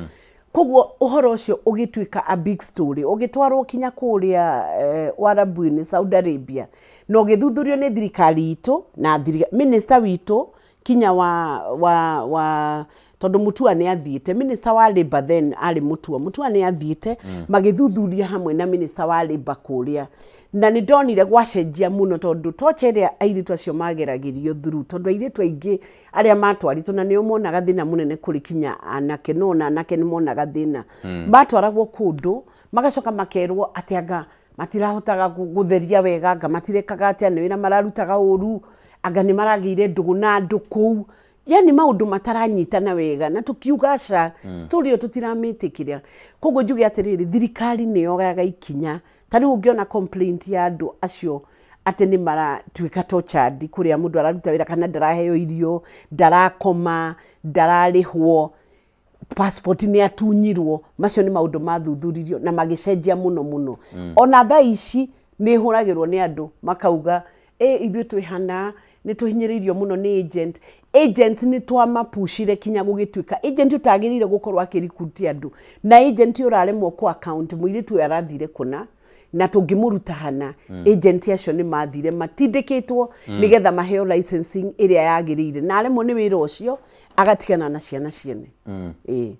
Koguo ũhoro ũcio ũgĩtuĩka a big story, ũgĩtwarwo kinya kũrĩa Warabu-inĩ, Saudi Arabia, na ũgĩthuthurio nĩ thirikari itũ na minister witũ kinya wa tondũ Mutua nĩ athiĩte, minister wa Labour then arĩ Mutua nĩ athiĩte, magĩthuthuria hamwe na minister wa Labour kũrĩa, na nĩ ndonire gwacenjia mũno, tondũ torture ĩrĩa airĩtu acio mageragĩrio through, tondũ airĩtu aingĩ arĩa matwarĩtwo na nĩo monaga thĩna mũnene kũrĩ kinya anake, no ona anake nĩ monaga thĩna. Matwaragwo kũndũ magacoka makerwo atĩ anga matirahotaga gũtheria wega, anga matirekaga atĩa, nĩ wĩra mararutaga ũru, anga nĩ maragĩire ndũgũ na andũ kũu, yani maũndũ mataranyitana wega, na tũkiuga aca, story ĩyo tũtiramĩtĩkĩra. Koguo njuge atĩrĩrĩ, thirikari nĩ yogaga ikinya. Ta rĩu ũngĩona complaint ya andũ acio atĩ nĩ maratuĩka tortured kũrĩa mũndũ araruta wĩra, kana ndaraheo irio, ndarakoma, ndararĩhwo, passport nĩ atunyirwo, macio nĩ maũndũ mathuthuririo na magĩcenjia mũno mũno. Ona thaa ici nĩ hũragĩrwo nĩ andũ makauga ithuĩ twĩ hana nĩ tũhinyĩrĩirio mũno nĩ agent. Agent nĩ twamapushire kinya gũgĩtuĩka agent ũtagĩrĩire gũkorwo akĩrikuti andũ, na agent ũraremwo kũ account mũirĩtu ũyũ arathire kũna na tũngĩmũruta hana. Agent acio nĩ mathire matindĩkĩtwo nĩgetha maheo licensing ĩrĩa yagĩrĩire, na aremwo nĩ wĩra ũcio agatigana na ciana ciene. Ĩĩ.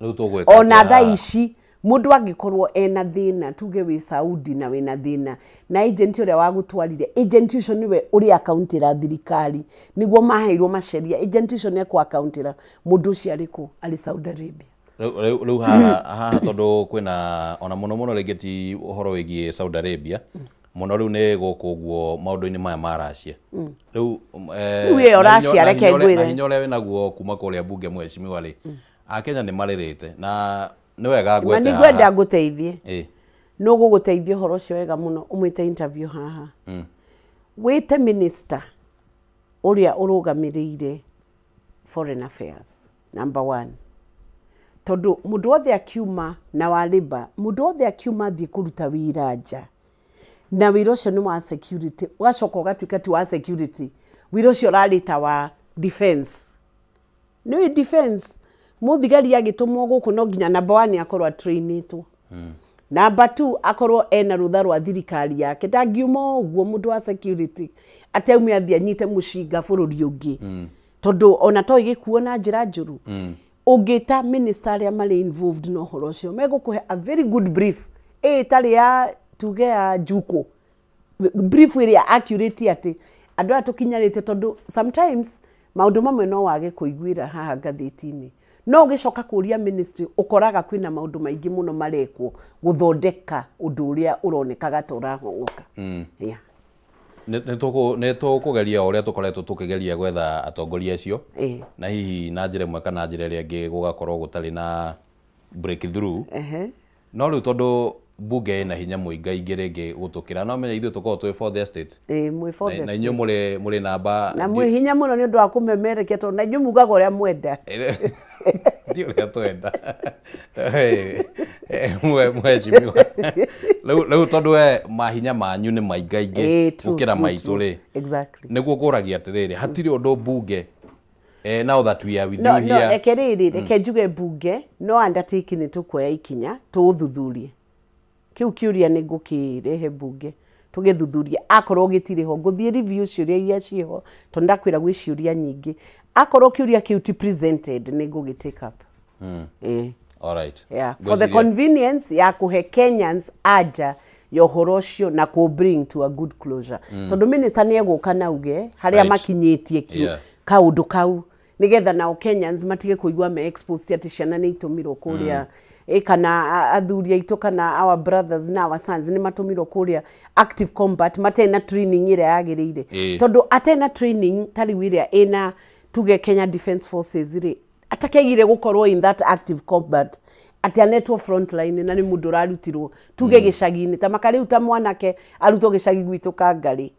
Rĩu tũgwĩka Ona atĩa thaa haha? ici mũndũ angĩkorwo ena thĩna, tuge wĩ Saudi na wĩna thĩna na agent ũrĩa wagũtwarire, agent ũcio nĩwe ũrĩa accountĩra thirikari, nĩguo maheirwo maceria, agent ũcio nĩ ekũ accountĩra mũndũ ũcio arĩ kũ, arĩ Saudi Arabia. Rĩu haha tondũ kwĩna ona mũno mũno rĩngĩ ti ũhoro wĩgiĩ Saudi Arabia mũno, rĩu nĩ gũkũ ũguo maũndũ-inĩ maya ma Russia rĩu. Rĩu ĩyo Russia, reke ngwĩre. Na hinya ũrĩa wĩnaguo kuma kũrĩa bunge, mheshimiwa rĩ, Akenya nĩ marĩrĩte na nĩ wega Ma ngwete nĩ ngwenda haha. ngũteithie. Nĩ ũgũgũteithia ũhoro ũcio wega mũno, ũmwĩte interview haha, wĩte minister ũrĩa ũrũgamĩrĩire foreign affairs number one, tondũ mũndũ wothe akiuma na wa Labour, mũndũ wothe akiuma athiĩ kũruta wĩra nja, na wĩra ũcio nĩ wa security, ũgacoka ũgatuĩka ti wa security, wĩra ũcio ũrarĩ ta wa defense. Nĩ defense, mũthigari agĩtũmwo gũkũ no nginya number one akorwo atrainĩtwo, number two akorwo ena rũtha rwa thirikari yake. Ndangiuma o ũguo mũndũ wa security atĩ aume athiĩ anyite mũcinga bũrũri ũngĩ, tondũ ona to ĩgĩkuo na njĩra njũru. Ũngĩta minister arĩa marĩ involved na ũhoro ũcio, megũkũhe a very good brief ĩ ĩtarĩ ya tuge ya njuko, brief ĩrĩa accurate atĩ andũ aya tũkinyarĩte, tondũ sometimes maũndũ mamwe no wage kũiguĩra haha ngathĩti-inĩ, no ũgĩcoka kũria ministry ũkoraga kwĩna maũndũ maingĩ mũno marekwo gũthondeka ũndũ ũrĩa ũronekaga ta ũrahong'oka. Yeah. Nĩ tũkũgeria o ũrĩa tũkoretwo tũkĩgeria gwetha atongoria acio, na hihi na njĩra ĩmwe kana njĩra ĩrĩa ĩngĩ gũgakorwo gũtarĩ na breakthrough. No rĩu tondũ bunge ĩna hinya mũingaingĩ rĩngĩ gũtũkĩra, no menya ithuĩ tũkoragwo twĩ fourth estate. Ĩĩ, mwĩ fourth na inyuĩ mũrĩ namba na mwĩ hinya mũno nĩ ũndũ wa kũmemerekia, tondũ na inyuĩ mugaga ũrĩa mwenda. Ti ũrĩa twenda. Mheshimiwa. Rĩu tondũ we mahinya manyu nĩ maingaingĩ gũkĩra maitũ rĩ, nĩguo ngũragia atĩrĩrĩ, hatirĩ ũndũ mbunge now that we are with you here. No, reke rĩrĩ, reke njuge mbunge no undertake nĩ tũkuoya ikinya tũũthuthurie. Kĩu kĩũria nĩ ngũkĩrehe mbunge tũgĩthuthurie, akorwo gĩtirĩ ho ngũthiĩ review ciũria iria ciĩho, tondũ ndakwĩra gwĩ ciũria nyingĩ. Akorwo kĩũria kĩu ti presented nĩ ngũgĩ take up. All right. Yeah. For the convenience ya kũhe Kenyans anja ya ũhoro ũcio na kũ bring to a good closure. Tondũ minister nĩ egũka na uge harĩa makinyĩtie kĩu kaũndũ kau, nĩgetha nao Kenyans matige kũigua me exposed atĩ ciana nĩ itũmirwo kũrĩa, kana athuri aitũ kana our brothers na our sons nĩ matũmirwo kũrĩa active combat matarĩ na training ĩrĩa yagĩrĩire. Tondũ atarĩ na training ta rĩu ĩrĩa ĩna tuge Kenya Defence Forces rĩ, atakĩagire gũkorwo in that active combat atĩ anetwo front line na nĩ mũndũ ũrarutirwo tuge gĩcagi-inĩ, ta maka rĩu ta mwanake arutwo gĩcagi gwitũ Kangarĩ,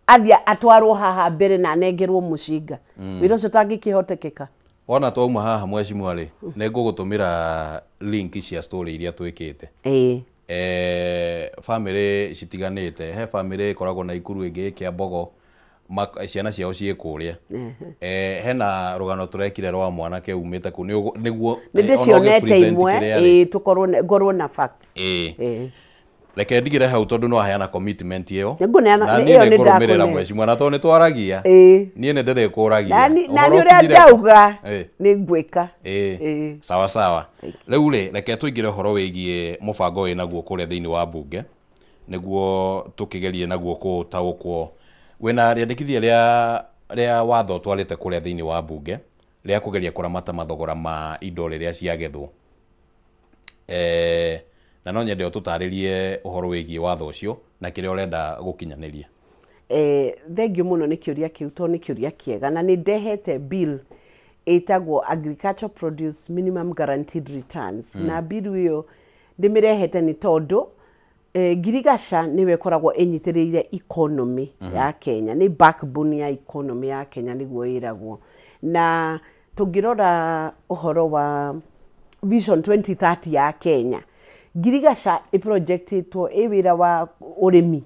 athiĩ atwarwo haha mbere na anengerwo mũcinga, wĩra ũcio ũtangĩkĩhotekeka. Wona twauma haha mheshimiwa rĩ, nĩ ngũgũtũmĩra link cia story iria twĩkĩte. Family citiganĩte, he family ĩkoragwo na Ikuru ĩngĩ Kĩambogo, ciana ciao ciĩ kũrĩa. Hena rũgano tũrekire rwa mwanake umĩte kũu, nĩguo nĩ ndĩcionete imwe, tũkorwo ngorwo na facts. Reke ndigire hau tondũ no aheana commitment ĩyo. Na niĩ nĩ ngũrũmĩrĩra mheshimiwa, na tondũ nĩ twaragia niĩ nĩ ndĩrĩkũragia. Na nĩ ũrĩa ndauga nĩ ngwĩka. Sawa sawa. Rĩu rĩ, reke tũingĩre ũhoro wĩgiĩ mũbango wĩ naguo kũrĩa thĩinĩ wa mbunge, nĩguo tũkĩgerie naguo kũtaũkwo. Wĩna rĩandĩkithia rĩa watho twarĩte kũrĩa thĩinĩ wa mbunge rĩa kũgeria kũramata mathogora ma indo rĩrĩa ciagethwo. Na no nyende ũtũtarĩrie ũhoro wĩgiĩ watho ũcio na kĩrĩa ũrenda gũkinyanĩria. Thengiũ mũno nĩ kĩũria kĩu, tondũ nĩ kĩũria kĩega, na nĩ ndehete bill ĩtagwo Agriculture Produce Minimum Guaranteed Returns. Na bill ĩyo ndĩmĩrehete nĩ tondũ ngirigaca nĩwe ĩkoragwo ĩnyitĩrĩire economy ya Kenya, nĩ backbone ya economy ya Kenya nĩguo ĩragwo. Na tũngĩrora ũhoro wa Vision 2030 ya Kenya, ngirigaca ĩprojectĩtwo ĩ wĩra wa ũrĩmi,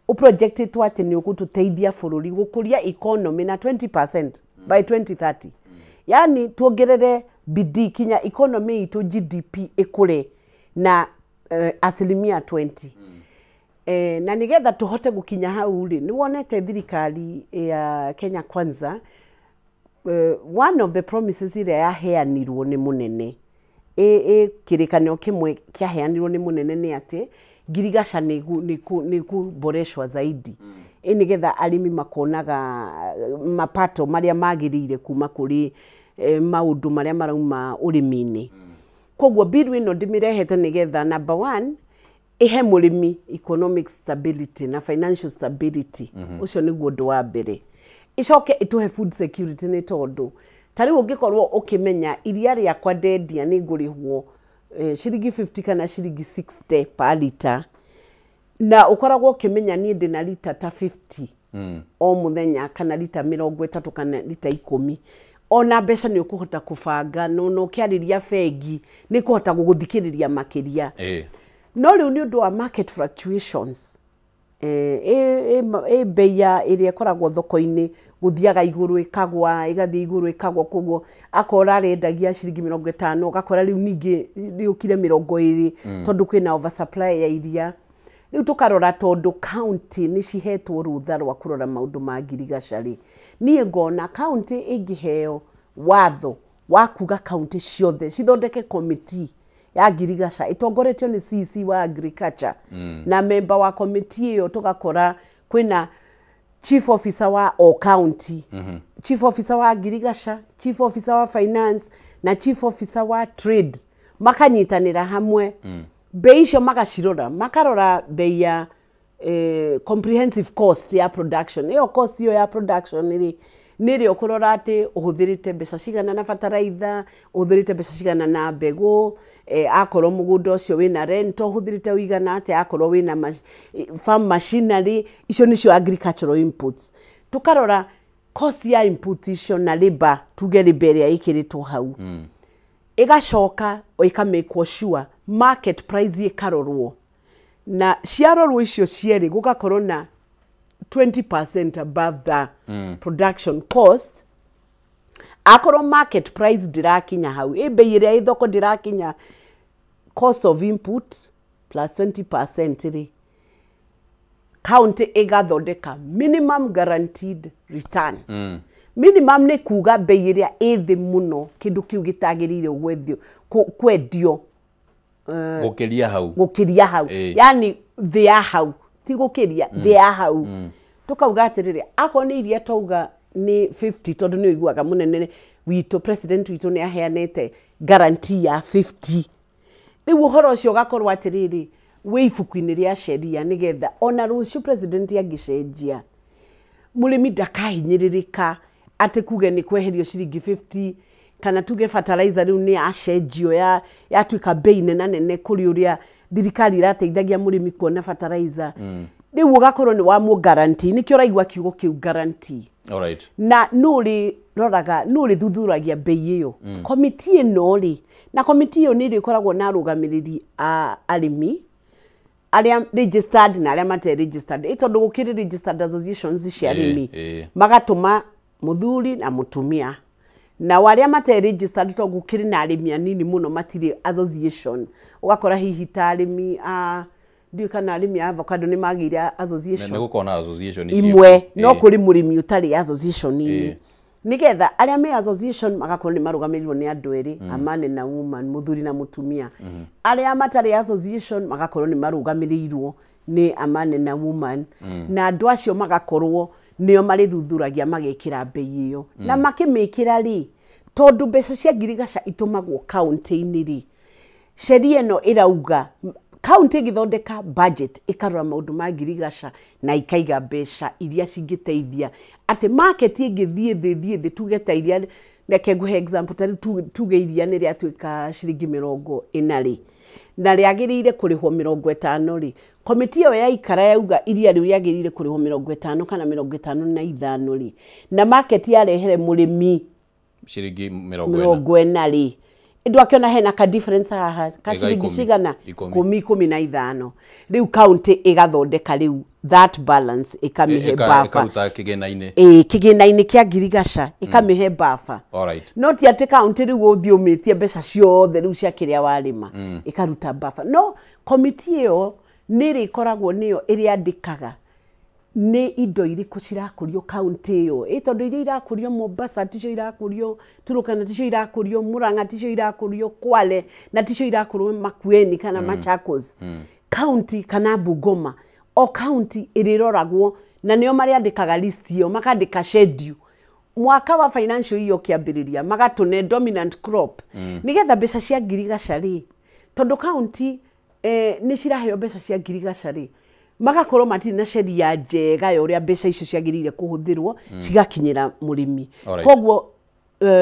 ũprojectĩtwo atĩ nĩ ũgũtũteithia bũrũri gũkũria economy na 20% by 2030. Yani tuongerere bidii kinya economy itũ GDP ĩkũre na asilimia 20. Na nigetha tũhote gũkinya hau rĩ, nĩ wonete thirikari ya Kenya Kwanza, one of the promises ĩrĩa yaheanirwo nĩ mũnene, kĩrĩkanĩro kĩmwe kĩaheanirwo nĩ mũnene nĩ atĩ ngirigaca nĩ kũboreshwa zaidi, nĩgetha arĩmi makonaga mapato marĩa magĩrĩire kuma kũrĩ maũndũ marĩa marauma ũrĩmi-inĩ. Koguo bill ĩno ndĩmĩrehete nĩgetha number one ĩhe mũrĩmi economic stability na financial stability. Ũcio nĩguo ũndũ wa mbere. Ĩcoke ĩtũhe food security, nĩ tondũ ta rĩu ũngĩkorwo ũkĩmenya iria rĩakwa ndendia nĩ ngũrĩhwo ciringi 50 kana ciringi 60 per liter, na ũkoragwo ũkĩmenya niĩ ndĩna lita ta 50 o mũthenya, kana lita 30 kana lita 10, ona mbeca nĩ ũkũhota kũbanga, no ũkĩarĩria bengi nĩ kũhota gũgũthikĩrĩria makĩria. No rĩu nĩ ũndũ wa market fluctuations, bei ya ĩrĩa ĩkoragwo thoko-inĩ gũthiaga igũrũ ĩkagwa, ĩgathiĩ igũrũ ĩkagwa, koguo akorwo arendagia ciringi 50, ũgakora rĩu ningĩ rĩũkire 20, tondũ kwĩna oversupply ya iria. Rĩu tũkarora tondũ county nĩ cihetwo rũtha rwa kũrora maũndũ ma ngirigaca rĩ, niĩ ngona county ĩngĩheo watho wa kuga county ciothe cithondeke committee ya ngirigaca ĩtongoretio nĩ CEC wa agriculture, na member wa committee ĩyo tũgakora kwĩna chief officer wa o county, chief officer wa ngirigaca, chief officer wa finance na chief officer wa trade, makanyitanĩra hamwe. Bei icio magacirora, makarora bei ya comprehensive cost ya production. Ĩyo cost ĩyo ya production rĩ, nĩ ĩrĩa ũkũrora atĩ ũhũthĩrĩte mbeca cigana na bataraitha, ũhũthĩrĩte mbeca cigana na mbegũ, akorwo mũgũnda ũcio wĩna rent ũhũthĩrĩte ũigana atĩa, akorwo wĩna farm machinery, icio nĩcio agricultural inputs. Tũkarora cost ya input icio na labor, tuge labor ĩrĩa ĩkĩrĩtwo hau. Ĩgacoka ĩkamĩkwo sure market price ĩkarorwo. Na ciarorwo icio cierĩ gũgakorwo na 20% above the production cost. Akorwo market price ndĩrakinya hau, ĩ bei ĩrĩa ĩ thoko ndĩrakinya cost of input plus 20% rĩ, county ĩgathondeka minimum guaranteed return. Minimum nĩ kuga bei ĩrĩa ĩ thĩ mũno kĩndũ kĩu gĩtagĩrĩire kwendio gũkĩria hau, gũkĩria hau, yani thĩ ya hau, ti gũkĩria, thĩ ya hau. Tukauga atĩrĩrĩ, akorwo nĩ iria twauga nĩ 50, tondũ nĩ ũiguaga mũnene witũ, president witũ nĩ aheanĩte guarantee ya 50. Rĩu ũhoro ũcio ũgakorwo atĩrĩrĩ wĩ ibuku-inĩ rĩa sheria, nĩgetha ona rũciũ president angĩcenjia mũrĩmi ndakahinyĩrĩrĩka atĩ kuge nĩ kweherio ciringi 50, kana tuge fertilizer rĩu nĩ yacenjio yatuĩka bei nena nene kũrĩ ũrĩa thirikari ĩrateithagia mũrĩmi kuona fertilizer. Rĩu ũgakorwo nĩ wamũ guarantee, nĩkĩo ũraigua kiugo kĩu guarantee. Alright. Na nũ ũrĩroraga, nũ ũrĩthuthuragia bei ĩyo? Komiti ĩno rĩ, na komiti ĩyo nĩ ĩrĩkoragwo na arũgamĩrĩri a arĩmi arĩa registered na arĩa matarĩ registered. Ĩ tondũ gũkĩrĩ registered associations cia arĩmi, magatũma mũthuri na mũtumia. Na arĩa matarĩ registered, tondũ gũkĩrĩ na arĩmi anini mũno matirĩ association, ũgakora hihi ta arĩmi a, ndiũĩ kana arĩmi a avocado nĩ magĩire association. Nĩ gũkorwo na association imwe, no kũrĩ mũrĩmi ũtarĩ association-inĩ. Nĩgetha arĩa me association magakorwo nĩ marũgamĩrĩirwo nĩ andũ erĩ, a man na woman, mũthuri na mũtumia. Arĩa matarĩ association magakorwo nĩ marũgamĩrĩirwo nĩ a man na woman. Na andũ acio magakorwo nĩo marĩthuthuragia magekĩra bei ĩyo. Na makĩmĩkĩra rĩ, tondũ mbeca cia ngirigaca itũmagwo kaunti-inĩ rĩ, sheria ĩno ĩrauga kaunti ĩgĩthondeka budget ĩkarora maũndũ ma ngirigaca na ikaiga mbeca iria cingĩteithia atĩ market ĩngĩthiĩ thĩ thiĩ thĩ, tuge ta iria, reke nguhe example, ta rĩu tuge iria nĩ rĩatuĩka ciringi 40 rĩ, na rĩagĩrĩire kũrĩhwo 50 rĩ, komiti ĩyo yaikara yauga iria rĩu rĩagĩrĩire kũrĩhwo 50 kana 55 rĩ, na market yarehere mũrĩmi ciringi 40 rĩ, ndwakiona hena ka difference haha ka ciringi cigana 10, 15. Rĩu county ĩgathondeka rĩu that balance, ĩkamĩhe buffer, ĩkaruta kĩgĩna-inĩ, ĩ kĩgĩna-inĩ kĩa ngirigaca ĩkamĩhe buffer. Alright. No ti atĩ county rĩu ũthiĩ ũmĩtie mbeca ciothe rĩu cia kĩrĩa warĩma, ĩkaruta buffer. No komiti ĩyo nĩ ĩrĩkoragwo nĩyo ĩrĩandĩkaga nĩ indo irĩkũ cirakũrio kaunti ĩyo, ĩ tondũ iria irakũrio Mombasa ticio irakũrio Turukana, ticio irakũrio Murang'a, ticio irakũrio Kwale, na ticio irakũrio Makueni kana Machakos kaunti kana Bungoma. O kaunti ĩrĩroragwo na nĩo marĩandĩkaga list ĩyo, makandĩka schedule mwaka wa financial year ũkĩambĩrĩria, magatũne dominant crop nĩgetha mbeca cia ngirigaca rĩ, tondũ kaunti nĩ ciraheo mbeca cia ngirigaca rĩ, magakorwo matirĩ na sheria njega ya ũrĩa mbeca icio ciagĩrĩire kũhũthĩrwo cigakinyĩra mũrĩmi. Koguo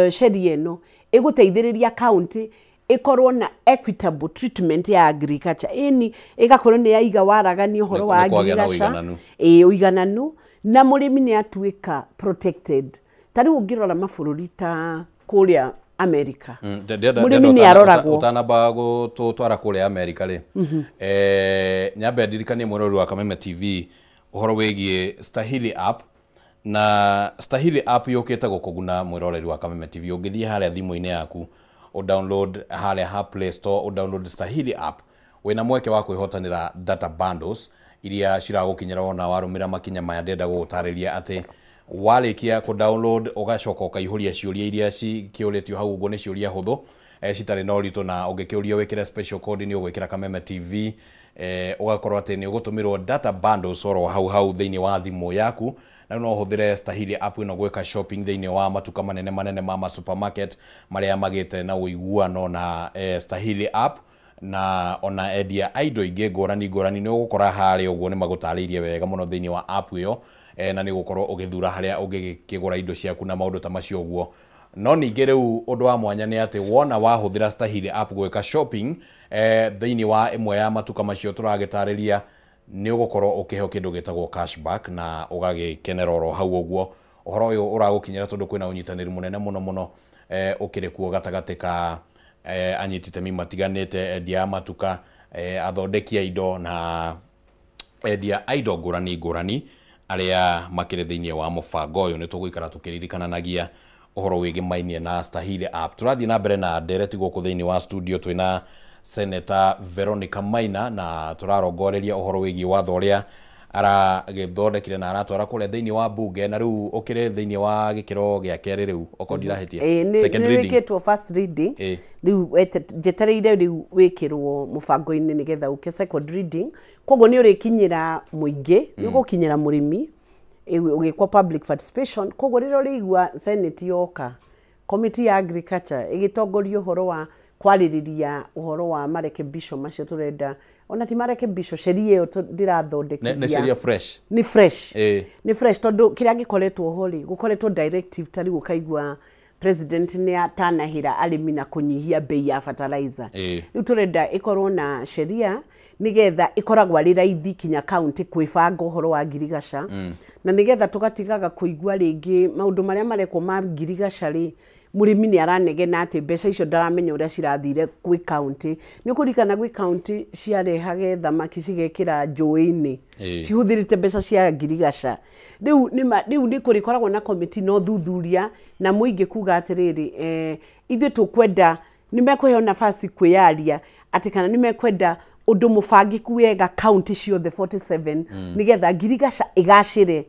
sheria ĩno ĩgũteithĩrĩria kaunti ĩkorwo na equitable treatment ya agriculture, ĩni ĩgakorwo nĩ yaiga waragania ũhoro wa ngirigaca, ĩ ũigananu, na mũrĩmi nĩ atuĩka protected. Ta rĩu ũngĩrora mabũrũri ta kũrĩa America, mũrĩmi nĩ aroragwo. Ũtanamba gũtwara kũrĩa America rĩ, nyambe ndirikanie mwĩroreri wa Kameme TV ũhoro wĩgiĩ Stahili app. Na Stahili app yũkĩte gũkũguna mwĩroreri wa Kameme TV. Ũngĩthiĩ harĩa thimũ-inĩ yaku, ũdownload harĩa ha Play Store, ũdownload Stahili app, wĩna mweke wa kwĩhotanĩra data bundles iria ciragũkinyĩra wona warũmĩrĩra makinya maya ndĩrenda gũgũtarĩria atĩ warĩkia kũ download ũgacoka ũkaihũria ciũria iria cikĩũrĩtio hau ũguo, nĩ ciũria hũthũ citarĩ na ũritũ, na ũngĩkĩũrio wĩkĩre special code nĩ ũgwĩkĩra Kameme TV, ũgakorwo atĩ nĩ ũgũtũmĩrwo data bundles oro hau hau thĩinĩ wa thimũ yaku. Na no ũhũthĩre Stahili app ĩno gwĩka shopping thĩinĩ wa matuka manene manene ma supermarket marĩa magĩte na ũiguano na Stahili app, na ona endia a indo ingĩ ngũrani ngũrani nĩ ũgũkora harĩa ũguo nĩ magũtarĩirie wega mũno thĩinĩ wa app ĩyo, na nĩ ũgũkorwo ũgĩthura harĩa ũngĩkĩgũra indo ciaku na maũndũ ta macio ũguo. No ningĩ rĩu ũndũ wa mwanya nĩ atĩ wona wahũthĩra Stahili app gwĩka shopping thĩinĩ wa ĩmwe ya matuka macio tũragĩtarĩria, nĩ ũgũkorwo ũkĩheo kĩndũ gĩtagwo cashback na ũgagĩkenera oro hau ũguo. Ũhoro ũyũ ũragũkinyĩra tondũ kwĩna ũnyitanĩri mũnene mũno mũno ũkĩrĩ kuo gatagatĩ ka anyiti itemi matiganĩte, endia a matuka, athondeki a indo na endia a indo ngũrani ngũrani arĩa makĩrĩ thĩinĩ wa mũbango ũyũ. Nĩ tũgũikara tũkĩririkananagia ũhoro wĩgĩmainie na Stahili app. Tũrathiĩ na mbere na ndereti gũkũ thĩinĩ wa studio twĩna Senator Veronica Maina na tũrarongoreria ũhoro wĩgiĩ watho ũrĩa aragĩthondekire na aratwara kũrĩa thĩinĩ wa bunge, na rĩu ũkĩrĩ thĩinĩ wa gĩkĩro gĩa kerĩ rĩu okorwo ndirahĩtia. Second reading. Nĩ wĩkĩtwo first reading. Rĩu njetereire rĩu wĩkĩrwo mũbango-inĩ nĩgetha ũke second reading. Koguo nĩ ũrĩkinyĩra mũingĩ, nĩ ũgũkinyĩra mũrĩmi ũgĩkwo public participation. Koguo rĩrĩa ũrĩigua Senate yoka, committee ya agriculture ĩgĩtongoria ũhoro wa kwarĩrĩria ũhoro wa marekebisho macio tũrenda, ona ti marekebisho, sheria ĩyo ndĩrathondekithia. Nĩ sheria fresh. Nĩ fresh. Nĩ fresh tondũ kĩrĩa gĩkoretwo ho rĩ, gũkoretwo directive ta rĩu ũkaigua president nĩ atanahĩra arĩmi na kũnyihia bei ya fertilizer. Rĩu tũrenda ĩkorwo na sheria nĩgetha ĩkoragwo arĩ raithi kinya county kwĩbanga ũhoro wa ngirigaca, na nĩgetha tũgatigaga kũigua rĩngĩ maũndũ marĩa marekwo ma ngirigaca rĩ, mũrĩmi nĩ aranegena atĩ mbeca icio ndaramenya ũrĩa cirathire gwĩ county. Nĩ ũkũririkana gwĩ county ciarehage thamaki cigekĩra njũĩ-inĩ cihũthĩrĩte mbeca cia ngirigaca. Rĩu rĩu nĩ kũrĩkoragwo na committee na ũthuthuria na mũingĩ kuga atĩrĩrĩ, ithuĩ tũkwenda nĩ mekũheo nafasi kwĩyaria atĩ kana nĩ mekwenda ũndũ mũbangĩku wega county ciothe 47 nĩgetha ngirigaca ĩgacĩre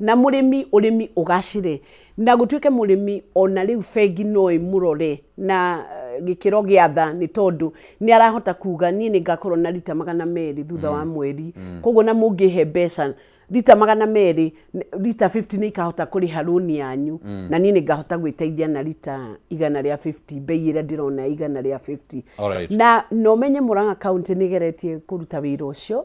na mũrĩmi ũrĩmi ũgacĩre na gũtuĩke mũrĩmi ona rĩu bengi no ĩmũrore na gĩkĩro gĩa tha, nĩ tondũ nĩ arahota kuga niĩ nĩ ngakorwo na rita 200 thutha wa mweri, koguo na mũngĩhe mbeca rita 200, rita 50 nĩ ikahota kũrĩha rũni yanyu, na niĩ nĩ ngahota gwĩteithia na rita 150, bei ĩrĩa ndĩrona 150. Na no menye Murang'a County nĩ ĩgeretie kũruta wĩra ũcio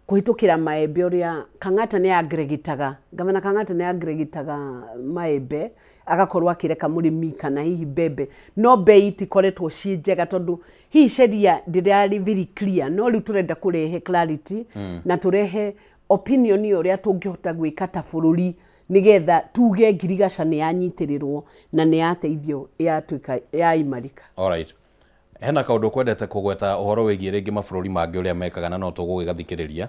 kũhĩtũkĩra maembe ũrĩa Kang'ata nĩ agregitaga, Gavana Kang'ata nĩ agregitaga maembe agakorwo akĩreka mũrĩmi kana hihi mbembe, no bei itikoretwo ciĩ njega tondũ hihi sheria ndĩrarĩ very clear, no rĩu tũrenda kũrehe clarity na tũrehe opinion ũrĩa tũngĩhota gwĩka ta bũrũri nĩgetha tuge ngirigaca nĩ yanyitĩrĩrwo na nĩ yateithio yatuĩka yaimarika. Alright. Hena kaũndũ kwendete kũgweta ũhoro wĩgiĩ rĩngĩ mabũrũri mangĩ ũrĩa mekaga na no tũgũgĩgathikĩrĩria,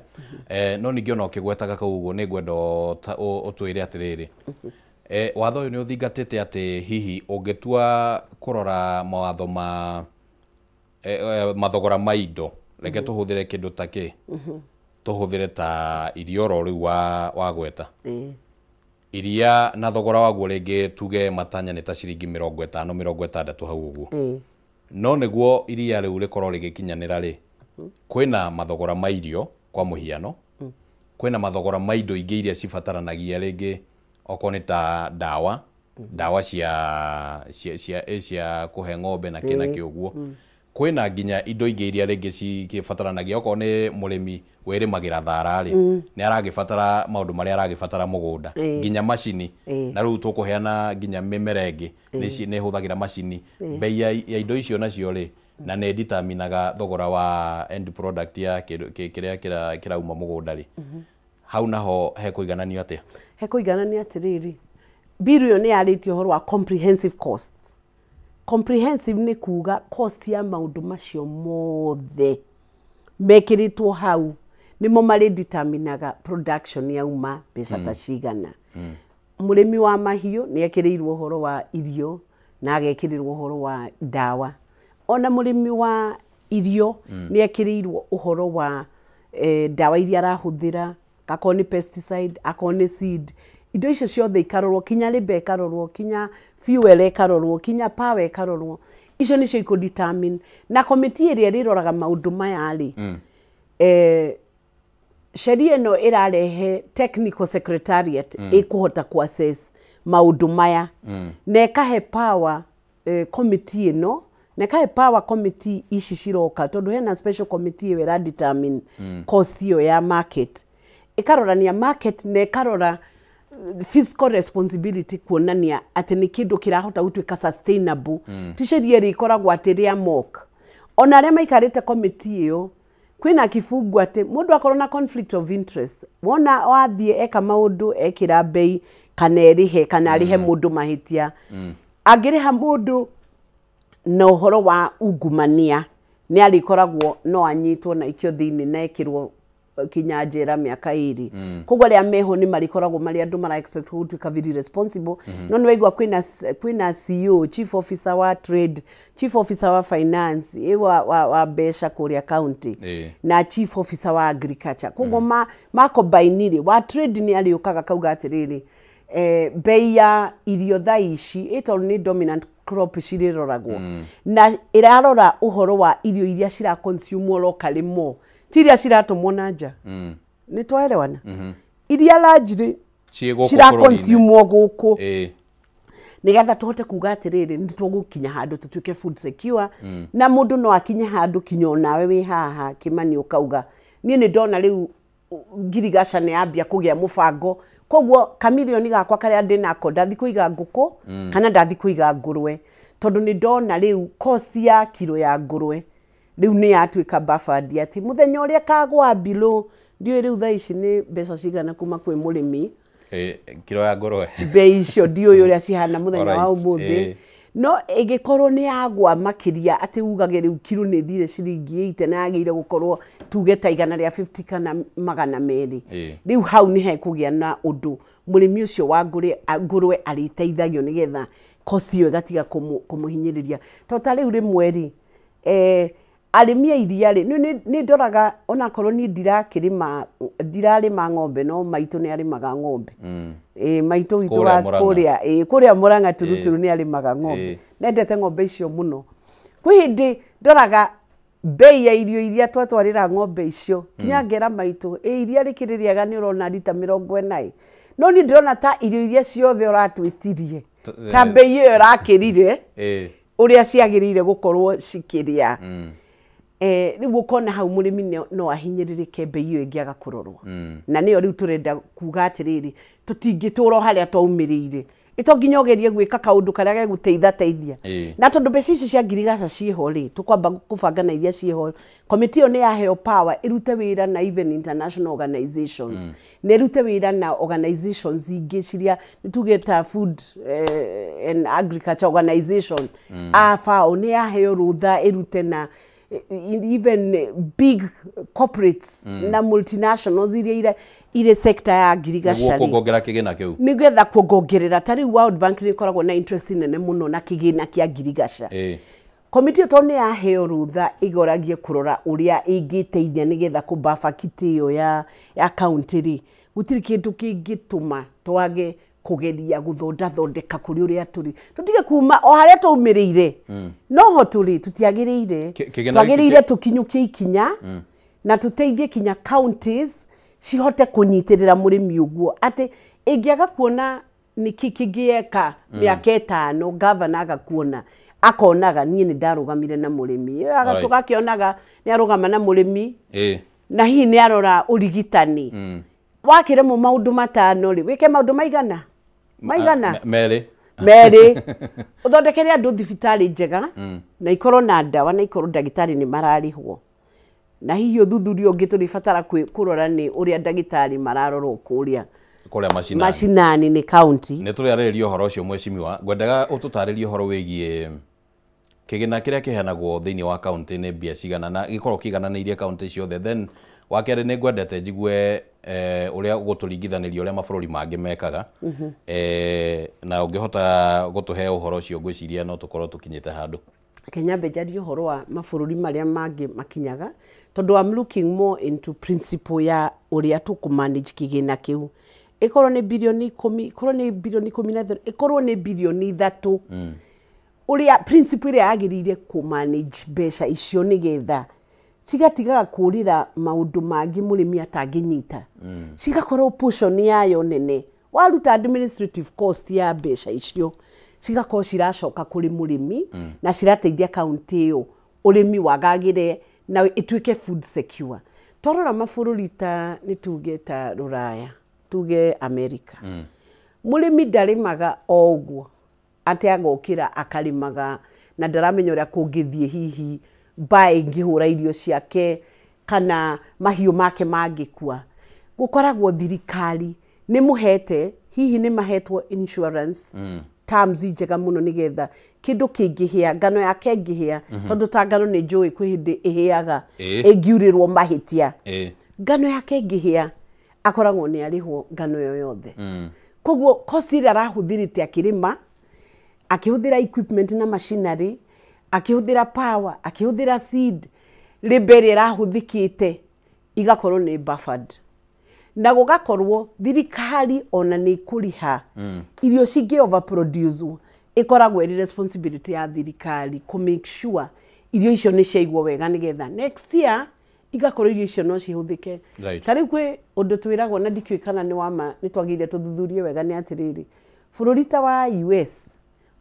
no ningĩ ona ũkĩgwetaga kau ũguo nĩ ngwenda ũtwĩre atĩrĩrĩ, watho ũyũ nĩ ũthingatĩte atĩ hihi ũngĩtua kũrora mawatho ma mathogora ma indo, reke tũhũthĩre kĩndũ ta kĩ, tũhũthĩre ta irio oro rĩu wagweta iria na thogora waguo rĩngĩ tuge matanya nĩ ta ciringi 50 60 hau ũguo, no nĩguo iria rĩu rĩkorwo rĩgĩkinyanĩra rĩ, kwĩna mathogora ma irio kwa mũhiano, kwĩna mathogora ma indo ingĩ iria cibataranagia rĩngĩ okorwo nĩ ta ndawa, ndawa cia cia cia cia kũhe ng'ombe na kĩ na kĩ ũguo, kwĩna nginya indo ingĩ iria rĩngĩ cibataranagia okorwo nĩ mũrĩmi wĩrĩmagĩra thara rĩ, nĩ aragĩbatara maũndũ marĩa aragĩbatara mũgũnda, nginya macini, na rĩu tũkũheana nginya mĩmera ĩngĩ nĩ ĩhũthagĩra macini, bei ya indo icio nacio rĩ, na nĩ determinaga thogora wa end product ya kĩrĩa kĩrauma mũgũnda rĩ, hau naho hekũigananio atĩa? Hekũigananio atĩrĩrĩ, bill ĩyo nĩ yarĩtie ũhoro wa comprehensive costs. Comprehensive nĩ kuga cost ya maũndũ macio mothe mekĩrĩtwo hau nĩmo marĩ determinaga production yauma mbeca ta cigana. Mũrĩmi wa mahiũ nĩ ekĩrĩirwo ũhoro wa irio na agekĩrĩrwo ũhoro wa ndawa, ona mũrĩmi wa irio nĩ ekĩrĩirwo ũhoro wa ndawa iria arahũthĩra, akorwo nĩ pesticide, akorwo nĩ seed, indo icio ciothe ikarorwo, kinya labour ĩkarorwo, kinya fuel ĩkarorwo, kinya power ĩkarorwo, icio nĩcio ikũ determine. Na committee ĩrĩa ĩrĩroraga maũndũ maya rĩ, sheria ĩno ĩrarehe technical secretariat ĩkũhota kũ assess maũndũ maya, na ĩkahe power committee ĩno, na ĩkahe power committee ici ciroka, tondũ hena special committee ĩyo ĩra determine cost ĩyo ya market, ĩkarorania market na ĩkarora fiscal responsibility kuonania atĩ nĩ kĩndũ kĩrahota gũtuĩka sustainable. Ti sheria ĩrĩa ĩkoragwo atĩ rĩa mock. Ona arĩa maikarĩte committee ĩyo kwĩna kibungu atĩ mũndũ akorwo na conflict of interest, wona wathiĩ eka maũndũ ekĩra bei kana ĩrĩhe kana arĩhe mũndũ mahĩtia, angĩrĩha mũndũ na ũhoro wa ungumania Nĩ arĩkoragwo no anyitwo na ikio thĩinĩ na ekĩrwo kinya njera mĩaka 2. Koguo arĩa meho nĩ marĩkoragwo marĩ andũ mara expect gũtuĩka very responsible. No nĩ waigua kwĩna CEO, chief officer wa trade, chief officer wa finance, wa mbeca kũrĩa county, na chief officer wa agriculture. Koguo ma combine rĩ, wa trade nĩ arĩũkaga kauga atĩrĩrĩ, bei ya irio thaa ici tondũ nĩ dominant crop cirĩroragwo, na ĩrarora ũhoro wa irio iria cira consume locally more, ti iria ciratũmwo na nja. Nĩ twaelewana? Iria largely cira consume gũkũ, nigetha tũhote kuga atĩrĩrĩ, nĩ tũgũkinya handũ tũtuĩke food secure. Na mũndũ no akinye handũ kinya onawe wĩ haha Kĩmani ũkauga niĩ nĩ ndona rĩu ngirigaca nĩ yambia kũgĩa mũbango, koguo kamirioni gakwa karĩa ndĩnako ndathi kũiga ngũkũ kana ndathi kũiga ngũrwe, tondũ nĩ ndona rĩu cost ya kiro ya ngũrwe rĩu nĩ yatuĩka buffered, atĩ mũthenya ũrĩa kagwa below, ndiũĩ rĩu thaa ici nĩ mbeca cigana kuma kwĩ mũrĩmi kiro ya ngũrwe, bei icio ndiũĩ ũrĩa cihana mũthenya wa ũmũthĩ, no ĩngĩkorwo nĩ yagwa makĩria atĩ ugage rĩu kiro nĩ thire ciringi 80 na yagĩrĩire gũkorwo tuge ta 150 kana 200, rĩu hau nĩ hekũgĩa na ũndũ mũrĩmi ũcio wa ngũrwe arĩteithagio nĩgetha cost ĩyo ĩgatiga kũmũhinyĩrĩria. Tondũ ta rĩu rĩmwe rĩ, arĩmi a iria rĩ, nĩ ndoraga onakorwo niĩ ndirarĩma ng'ombe, no maitũ nĩ arĩmaga ng'ombe. Maitũ witũ wa kũrĩa Mũrang'a Turuturu nĩ arĩmaga ng'ombe. Nendete ng'ombe icio mũno. Kwĩ hĩndĩ ndoraga bei ya irio iria twatwarĩra ng'ombe icio, kinya ngera maitũ, iria rĩkĩrĩ rĩega nĩ ũrona rita 40. No niĩ ndĩrona ta irio iria ciothe ũratwĩtirie, ta bei ĩyo ĩrakĩrire ũrĩa ciagĩrĩire gũkorwo cikĩrĩa. Rĩu ũkona hau mũrĩmi no ahinyĩrĩrĩke bei ĩyo ĩngĩaga kũrorwo. Na nĩyo rĩu tũrenda kuga atĩrĩrĩ, tũtingĩtũra o harĩa twaumĩrĩire, ĩto nginya ũgerie gwĩka kaũndũ karĩa gegũteitha teithia. Na tondũ mbeca icio cia ngirigaca ciĩho rĩ, tũkwamba kũbanga na iria ciĩho. Komiti ĩyo nĩ yaheo power ĩrute wĩra na even international organizations, na ĩrute wĩra na organizations ingĩ ciria tuge ta Food and Agriculture Organization, FAO nĩ yaheo rũtha ĩrute na even big corporates na multinationals iria irĩ sector ya ngirigaca nĩguo kuongerera kĩgĩna kĩu, nĩgetha kuongerera. Ta rĩu World Bank nĩ ĩkoragwo na interest nene mũno na kĩgĩna kĩa ngirigaca. Komiti ĩyo tondũ nĩ yaheo rũtha ĩgoragie kũrora ũrĩa ĩngĩteithia nĩgetha kũbaba kitĩ ĩyo ya county rĩ, gũtirĩ kĩndũ kĩngĩtũma twage kũgeria gũthondathondeka kũrĩ ũrĩa tũrĩ, tũtige kuma o harĩa twaumĩrĩire, noho tũrĩ tũtiagĩrĩire, twagĩrĩire tũkinyũkie ikinya na tũteithie kinya counties cihote kũnyitĩrĩra mũrĩmi ũguo atĩ ĩngĩaga kuona nĩkĩ kĩngĩeka mĩaka 5, gavana agakuona akonaga niĩ nĩ ndarũgamire na mũrĩmi, tũgakĩonaga nĩ arũgama na mũrĩmi, na hihi nĩ arora ũrigitani. Wakĩremwo maũndũ 5 rĩ, wĩke maũndũ maigana maigana merĩ, ũthondekere andũ thibitarĩ njega na ikorwo na ndawa na ikorwo ndagĩtarĩ nĩ mararĩhwo, na hihi ũthuthuria ũngĩ tũrĩbatara kũrora nĩ ũrĩa ndagĩtarĩ mararorwo kũrĩa macinani nĩ county. Nĩ tũrĩarĩrĩria ũhoro ũcio mweshimiwa, ngwendaga ũtũtarĩrie ũhoro wĩgiĩ kĩgĩna kĩrĩa kĩheanagwo thĩinĩ wa county nĩ mbia cigana na gĩkorwo kĩigananĩirie county ciothe. Then wa kerĩ nĩ ngwendete njigue ũrĩa ũgũtũringithanĩria ũrĩa mabũrũri mangĩ mekaga, na ũngĩhota gũtũhe ũhoro ũcio ngwĩciria no tũkorwo tũkinyĩte handũ. Reke nyambe njarie ũhoro wa mabũrũri marĩa mangĩ makinyaga, tondũ I'm looking more into principle ya ũrĩa tũkũ manage kĩgĩna kĩu. Ĩkorwo nĩ birioni 10, ĩkorwo nĩ birioni 15, ĩkorwo nĩ birioni 3, ũrĩa principle ĩrĩa yagĩrĩire kũ manage mbeca icio nĩgetha cigatigaga kũrĩra maũndũ mangĩ mũrĩmi atangĩnyita, cigakorwo portion yayo nene waruta administrative cost ya mbeca icio cigakorwo ciracoka kũrĩ mũrĩmi na cirateithia county ĩyo ũrĩmi wagagĩre na ĩtuĩke food secure. Twarora mabũrũri ta nĩ tuge ta Rũraya, tuge America, mũrĩmi ndarĩmaga o ũguo atĩ agokĩra akarĩmaga na ndaramenya ũrĩa kũngĩthiĩ, hihi mbaa ĩngĩhũra irio ciake kana mahiũ make mangĩkua. Gũkoragwo thirikari nĩ mũhete, hihi nĩ mahetwo insurance. terms njega mũno nĩgetha kĩndũ kĩngĩhĩa, ngano yake ĩngĩhĩa, tondũ ta ngano nĩ njũĩ kwĩ hĩndĩ ĩhĩaga ĩngiurĩrwo mahĩtia, ngano yake ĩngĩhĩa akoragwo nĩ arĩhwo ngano ĩyo yothe. Koguo cost ĩrĩa arahũthĩrĩte akĩrĩma, akĩhũthĩra equipment na machinery, akĩhũthĩra power, akĩhũthĩra seed, labour ĩrĩa ĩrahũthĩkĩte igakorwo nĩ buffered, na gũgakorwo thirikari ona nĩ ĩkũrĩha irio cingĩ overproduce, ĩkoragwo ĩrĩ responsibility ya thirikari kũ make sure irio icio nĩ ciaigwo wega nĩgetha next year igakorwo irio icio no cihũthĩke. Ta rĩu kwĩ ũndũ twĩragwo na ndikĩũĩ kana nĩ wama, nĩ twagĩrĩire tũthuthurie wega, nĩ atĩrĩrĩ, bũrũri ta wa US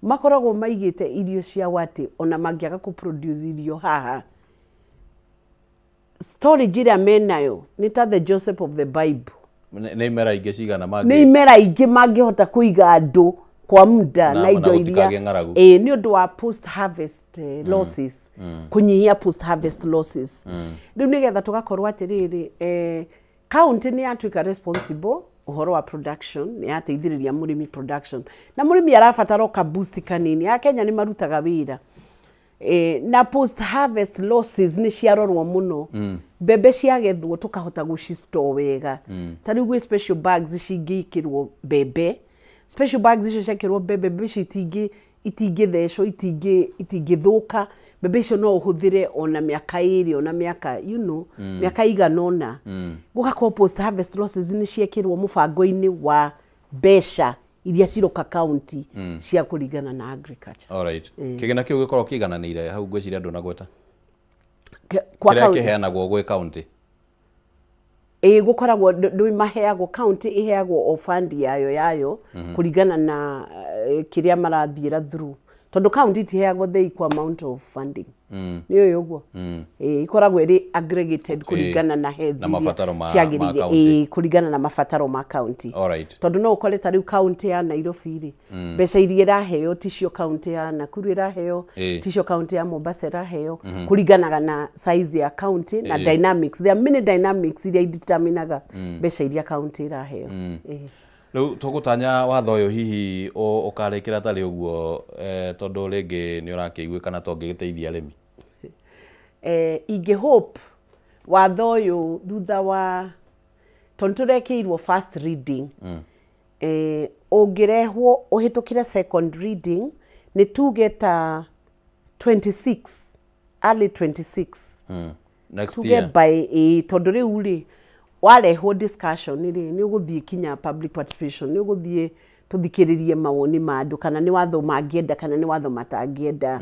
makoragwo maigĩte irio ciao atĩ ona mangĩaga kũ produce irio haha, storage ĩrĩa menayo nĩ ta the Joseph of the Bible. Nĩ imera ingĩ cigana nĩ mangĩ imera ingĩ mangĩhota kũiga andũ kwa muda Na- na indo na iria gũtikagĩe ng'aragu. Ĩĩ, nĩ ũndũ wa post harvest losses, kũnyihia post harvest losses. Rĩu nĩgetha tũgakorwo atĩrĩrĩ, county nĩ yatuĩka responsible ũhoro wa production, nĩ yateithĩrĩria mũrĩmi production, na mũrĩmi arabatara o ka boost kanini. A Kenya nĩ marutaga wĩra, na post harvest losses nĩ ciarorwo mũno. Mbembe ciagethwo tũkahota gũcistore wega. Ta rĩu gwĩ special bags cingĩikĩrwo mbembe, special bags icio ciekĩrwo mbembe, mbembe icio itingĩthecwo, itingĩthũka. Mbembe icio no ũhũthĩre ona mĩaka 2, ona mĩaka mĩaka igana ũna. Gũgakorwo post harvest losses nĩ ciekĩrwo mũbango-inĩ wa mbeca iria ciroka county cia kũringana na agriculture. Alright. Kĩgĩna kĩu gĩkorwo kĩigananĩire hau, ngwĩciria ndũnagweta Kwa kĩrĩa county- kĩheanagwo gwĩ county. Ĩĩ, gũkoragwo ndũ maheagwo, county ĩheagwo o fund yayo kũringana na kĩrĩa marathiĩra through, tondũ county itiheagwo the equal amount of funding. Nĩ ũyũ ũguo. Ĩĩ, ikoragwo ĩrĩ aggregated kũringana na heads Na iria mabataro ma ciagĩrĩire. County. Ĩĩ, kũringana na mabataro ma county. Tondũ no ũkore ta rĩu county ya Nairobi rĩ, mbeca iria ĩraheo ticio county ya Nakuru ĩraheo, ticio county ya Mombasa ĩraheo, kũringanaga na size ya county na dynamics. There are many dynamics iria ideterminaga mbeca iria county ĩraheo. Ĩĩ. Rĩu tũgũtanya watho ũyũ hihi ũkarĩkĩra tarĩ ũguo, tondũ rĩngĩ nĩ ũrakĩiguĩkana to ũngĩgĩteithia arĩmi? Ingĩ hope watho ũyũ thutha wa, tondũ tũrekĩirwo first reading, ũngĩrehwo ũhĩtũkĩre second reading, nĩ tuge ta 26, early 26. Next Tuge year. by, ĩ, tondũ rĩu rĩ warehwo discussion rĩ, nĩ ũgũthiĩ kinya public participation, nĩ ũgũthiĩ tũthikĩrĩrie mawoni ma andũ kana nĩ watho mangĩenda kana nĩ watho matangĩenda,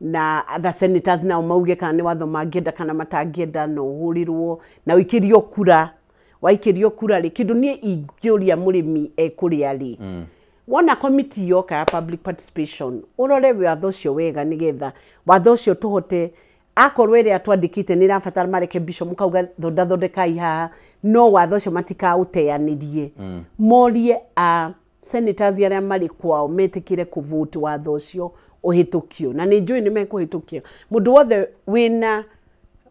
na other senators nao mauge kana nĩ watho mangĩenda kana matangĩenda, na ũhũrĩrwo na ũikĩrio kura. Waikĩrio kura rĩ, kĩndũ niĩ ingĩũria mũrĩmi ekũrĩa rĩ, wona committee yoka ya public participation, ũrore watho ũcio wega nĩgetha watho ũcio tũhote akorwo ĩrĩa twandĩkĩte nĩ ĩrabatara marekebisho, mũkauga thonda thondekai haha, no watho ũcio matikaũteanĩrie, morie a senators arĩa marĩ kwao metĩkĩre kũvote watho ũcio ũhĩtũkio, na nĩ njũĩ nĩ mekũhĩtũkio. Mũndũ wothe wĩna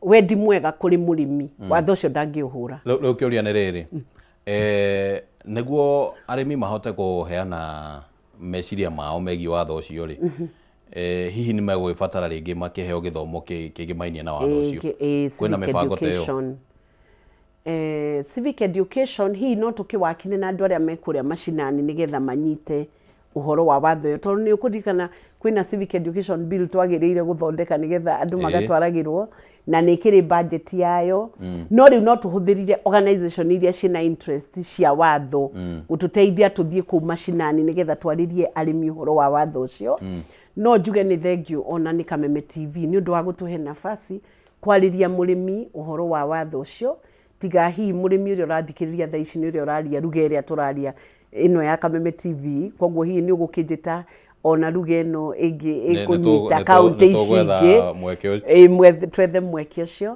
wendi mwega kũrĩ mũrĩmi, watho ũcio ndangĩũhũra. Rĩu kĩũria nĩ rĩrĩ, nĩguo arĩmi mahote kũheana meciria mao megiĩ watho ũcio rĩ, hihi nĩ megũgĩbatara rĩngĩ makĩheo gĩthomo kĩgĩmainie na watho ũcio? Kwĩna Civic mĩbango ta ĩyo? education. Civic education hihi no tũkĩwakine na andũ arĩa me kũrĩa macinani nĩgetha manyite ũhoro wa watho ũyũ, tondũ nĩ ũkũririkana kwĩna civic education bill twagĩrĩire gũthondeka nĩgetha andũ magatwaragĩrwo, na nĩ ĩkĩrĩ budget yayo. No rĩu no tũhũthĩrire organization iria ciĩna interest cia watho gũtũteithia tũthiĩ kũu macinani nĩgetha twarĩrie arĩmi ũhoro wa watho ũcio. No njuge nĩ thengiũ ona nĩ Kameme TV nĩ ũndũ wa gũtũhe nafasi kwarĩria mũrĩmi ũhoro wa watho ũcio, tiga hihi mũrĩmi ũrĩa ũrathikĩrĩria thaa ici nĩ ũrĩa ũraria ruga ĩrĩa tũraria ĩno ya Kameme TV. Koguo hihi nĩ ũgũkĩnjĩta ona ruga ĩno ĩngĩ ĩkũnyita kaũntĩ nĩ ici tũgwetha ingĩ. mweke ũcio. Ĩ, twethe mweke ũcio,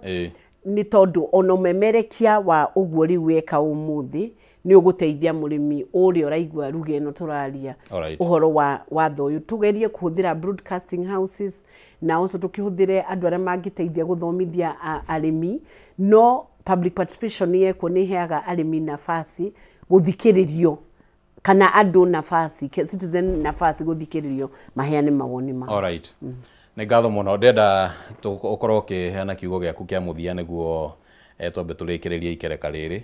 nĩ tondũ ona ũmemerekia wa ũguo rĩu weka ũmũthĩ nĩ ũgũteithia mũrĩmi ũrĩa ũraigua ruga ĩno tũraria ũhoro wa watho ũyũ. Tũgerie kũhũthĩra broadcasting houses na also tũkĩhũthĩre andũ arĩa mangĩteithia gũthomithia arĩmi. No public participation yekwo nĩ ĩheaga arĩmi nafasi gũthikĩrĩrio. kana andũ nafasi citizen nafasi gũthikĩrĩrio maheane mawoni mao. All right. Nĩ ngatho mũno, ndĩrenda ũkorwo ũkĩheana kiugo gĩaku kĩa mũthia nĩguo twambe tũrĩkĩrĩrie ikereka rĩrĩ.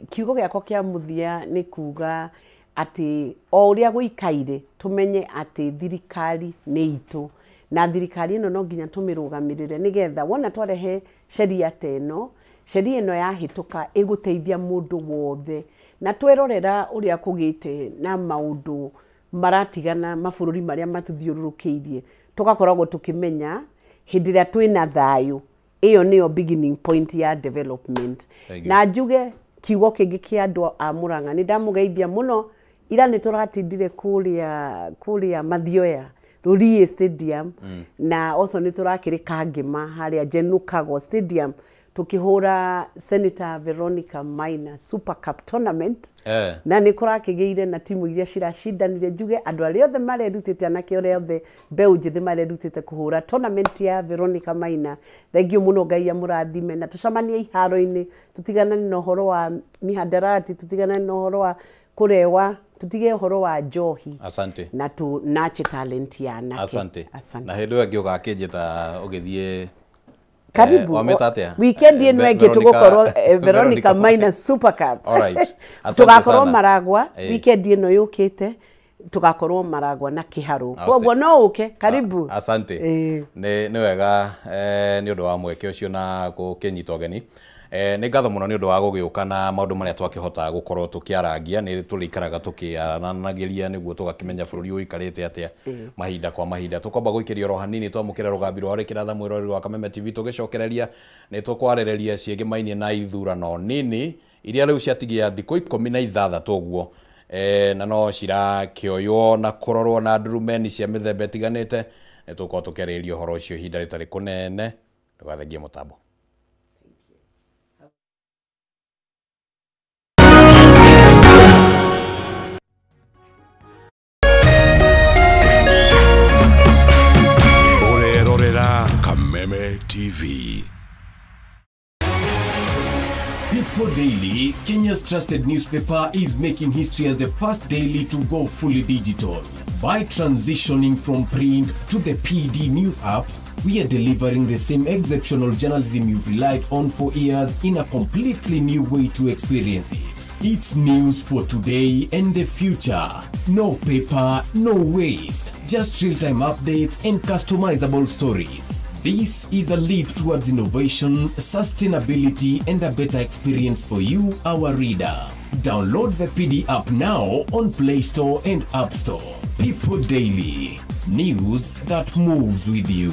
Kiugo gĩakwa kĩa mũthia nĩ kuga atĩ o ũrĩa gũikaire tũmenye atĩ thirikari nĩ itũ na thirikari ĩno no nginya tũmĩrũgamĩrĩre nĩgetha wona twarehe sheria ta ĩno, sheria ĩno yahĩtũka ĩgũteithia mũndũ wothe. Na twerorera ũrĩa kũgĩte na maũndũ maratigana mabũrũri marĩa matũthiũrũrũkĩirie, tũgakoragwo tũkĩmenya hĩndĩ ĩrĩa twĩna thayũ ĩyo nĩyo beginning point ya development. Na njuge kiugo kĩngĩ kĩa andũ a Murang'a, nĩ ndamũgeithia mũno ira nĩ tũratindire kũrĩa Mathioya Rũriĩ Stadium, na also nĩ tũrakĩrĩ Kangema harĩa Jenukago Stadium tukihura Senator Veronica Maina Super Cup Tournament. Na nĩ kũrakĩgĩire na timu iria ciracindanire. Njuge andũ arĩa othe marerutĩte, anake arĩa othe mbeũ njĩthĩ marerutĩte kũhũra tournament ya Veronica Maina, thengiũ mũno, Ngai amũrathime, na tũcemanie iharo-inĩ, tũtiganane na ũhoro wa mihadarati, tũtiganane na ũhoro wa kũrewa, tũtige ũhoro wa njohi. Asante. Na tunache talent ya anake. Asante. Asante. Na hĩndĩ ĩyo ĩngĩ ũgakĩnjĩta ũgĩthiĩ. Karibu. Weekend ĩno ĩngĩ tũgũkorwo Veronica Maina Super Cup. All right. Asante. Tũgakorwo Maragwa weekend ĩno yũkĩte, tũgakorwo Maragwa na Kĩharũ. Koguo no ũke, karibu. Asante. Nĩ wega nĩ ũndũ wa mweke ũcio na gũkĩnyita ũgeni. Nĩ ngatho mũno nĩ ũndũ wa gũgĩũka na maũndũ marĩa twakĩhota gũkorwo tũkĩarangia. Nĩ tũrĩikaraga tũkĩaranagĩria nĩguo tũgakĩmenya bũrũri ũikarĩte atĩa mahinda kwa mahinda. Tũkwamba gũikĩria oro hanini twamũkĩre rũgambi rwa rĩkĩratha mwĩroreri wa Kameme TV. Tũgĩcokereria nĩ tũkwarĩrĩria ciĩgĩmainie na ithurano nini iria rĩu ciatigia thikũ 16 ũguo, na no cirakĩoywo na kũrorwo na ndurumeni cia mĩthemba ĩtiganĩte. Nĩ tũgũkorwo tũkĩarĩrĩria ũhoro ũcio ihinda rĩtarĩ kũnene. Ndũgathengie mũtambo. Kameme TV. People Daily, Kenya's trusted newspaper, is making history as the first daily to go fully digital. By transitioning from print to the PD News app, we are delivering the same exceptional journalism you've relied on for years in a completely new way to experience it. It's news for today and the future. No paper, no waste. Just real-time updates and customizable stories. This is a leap towards innovation, sustainability, and a better experience for you, our reader. Download the PD app now on Play Store and App Store. People Daily, news that moves with you.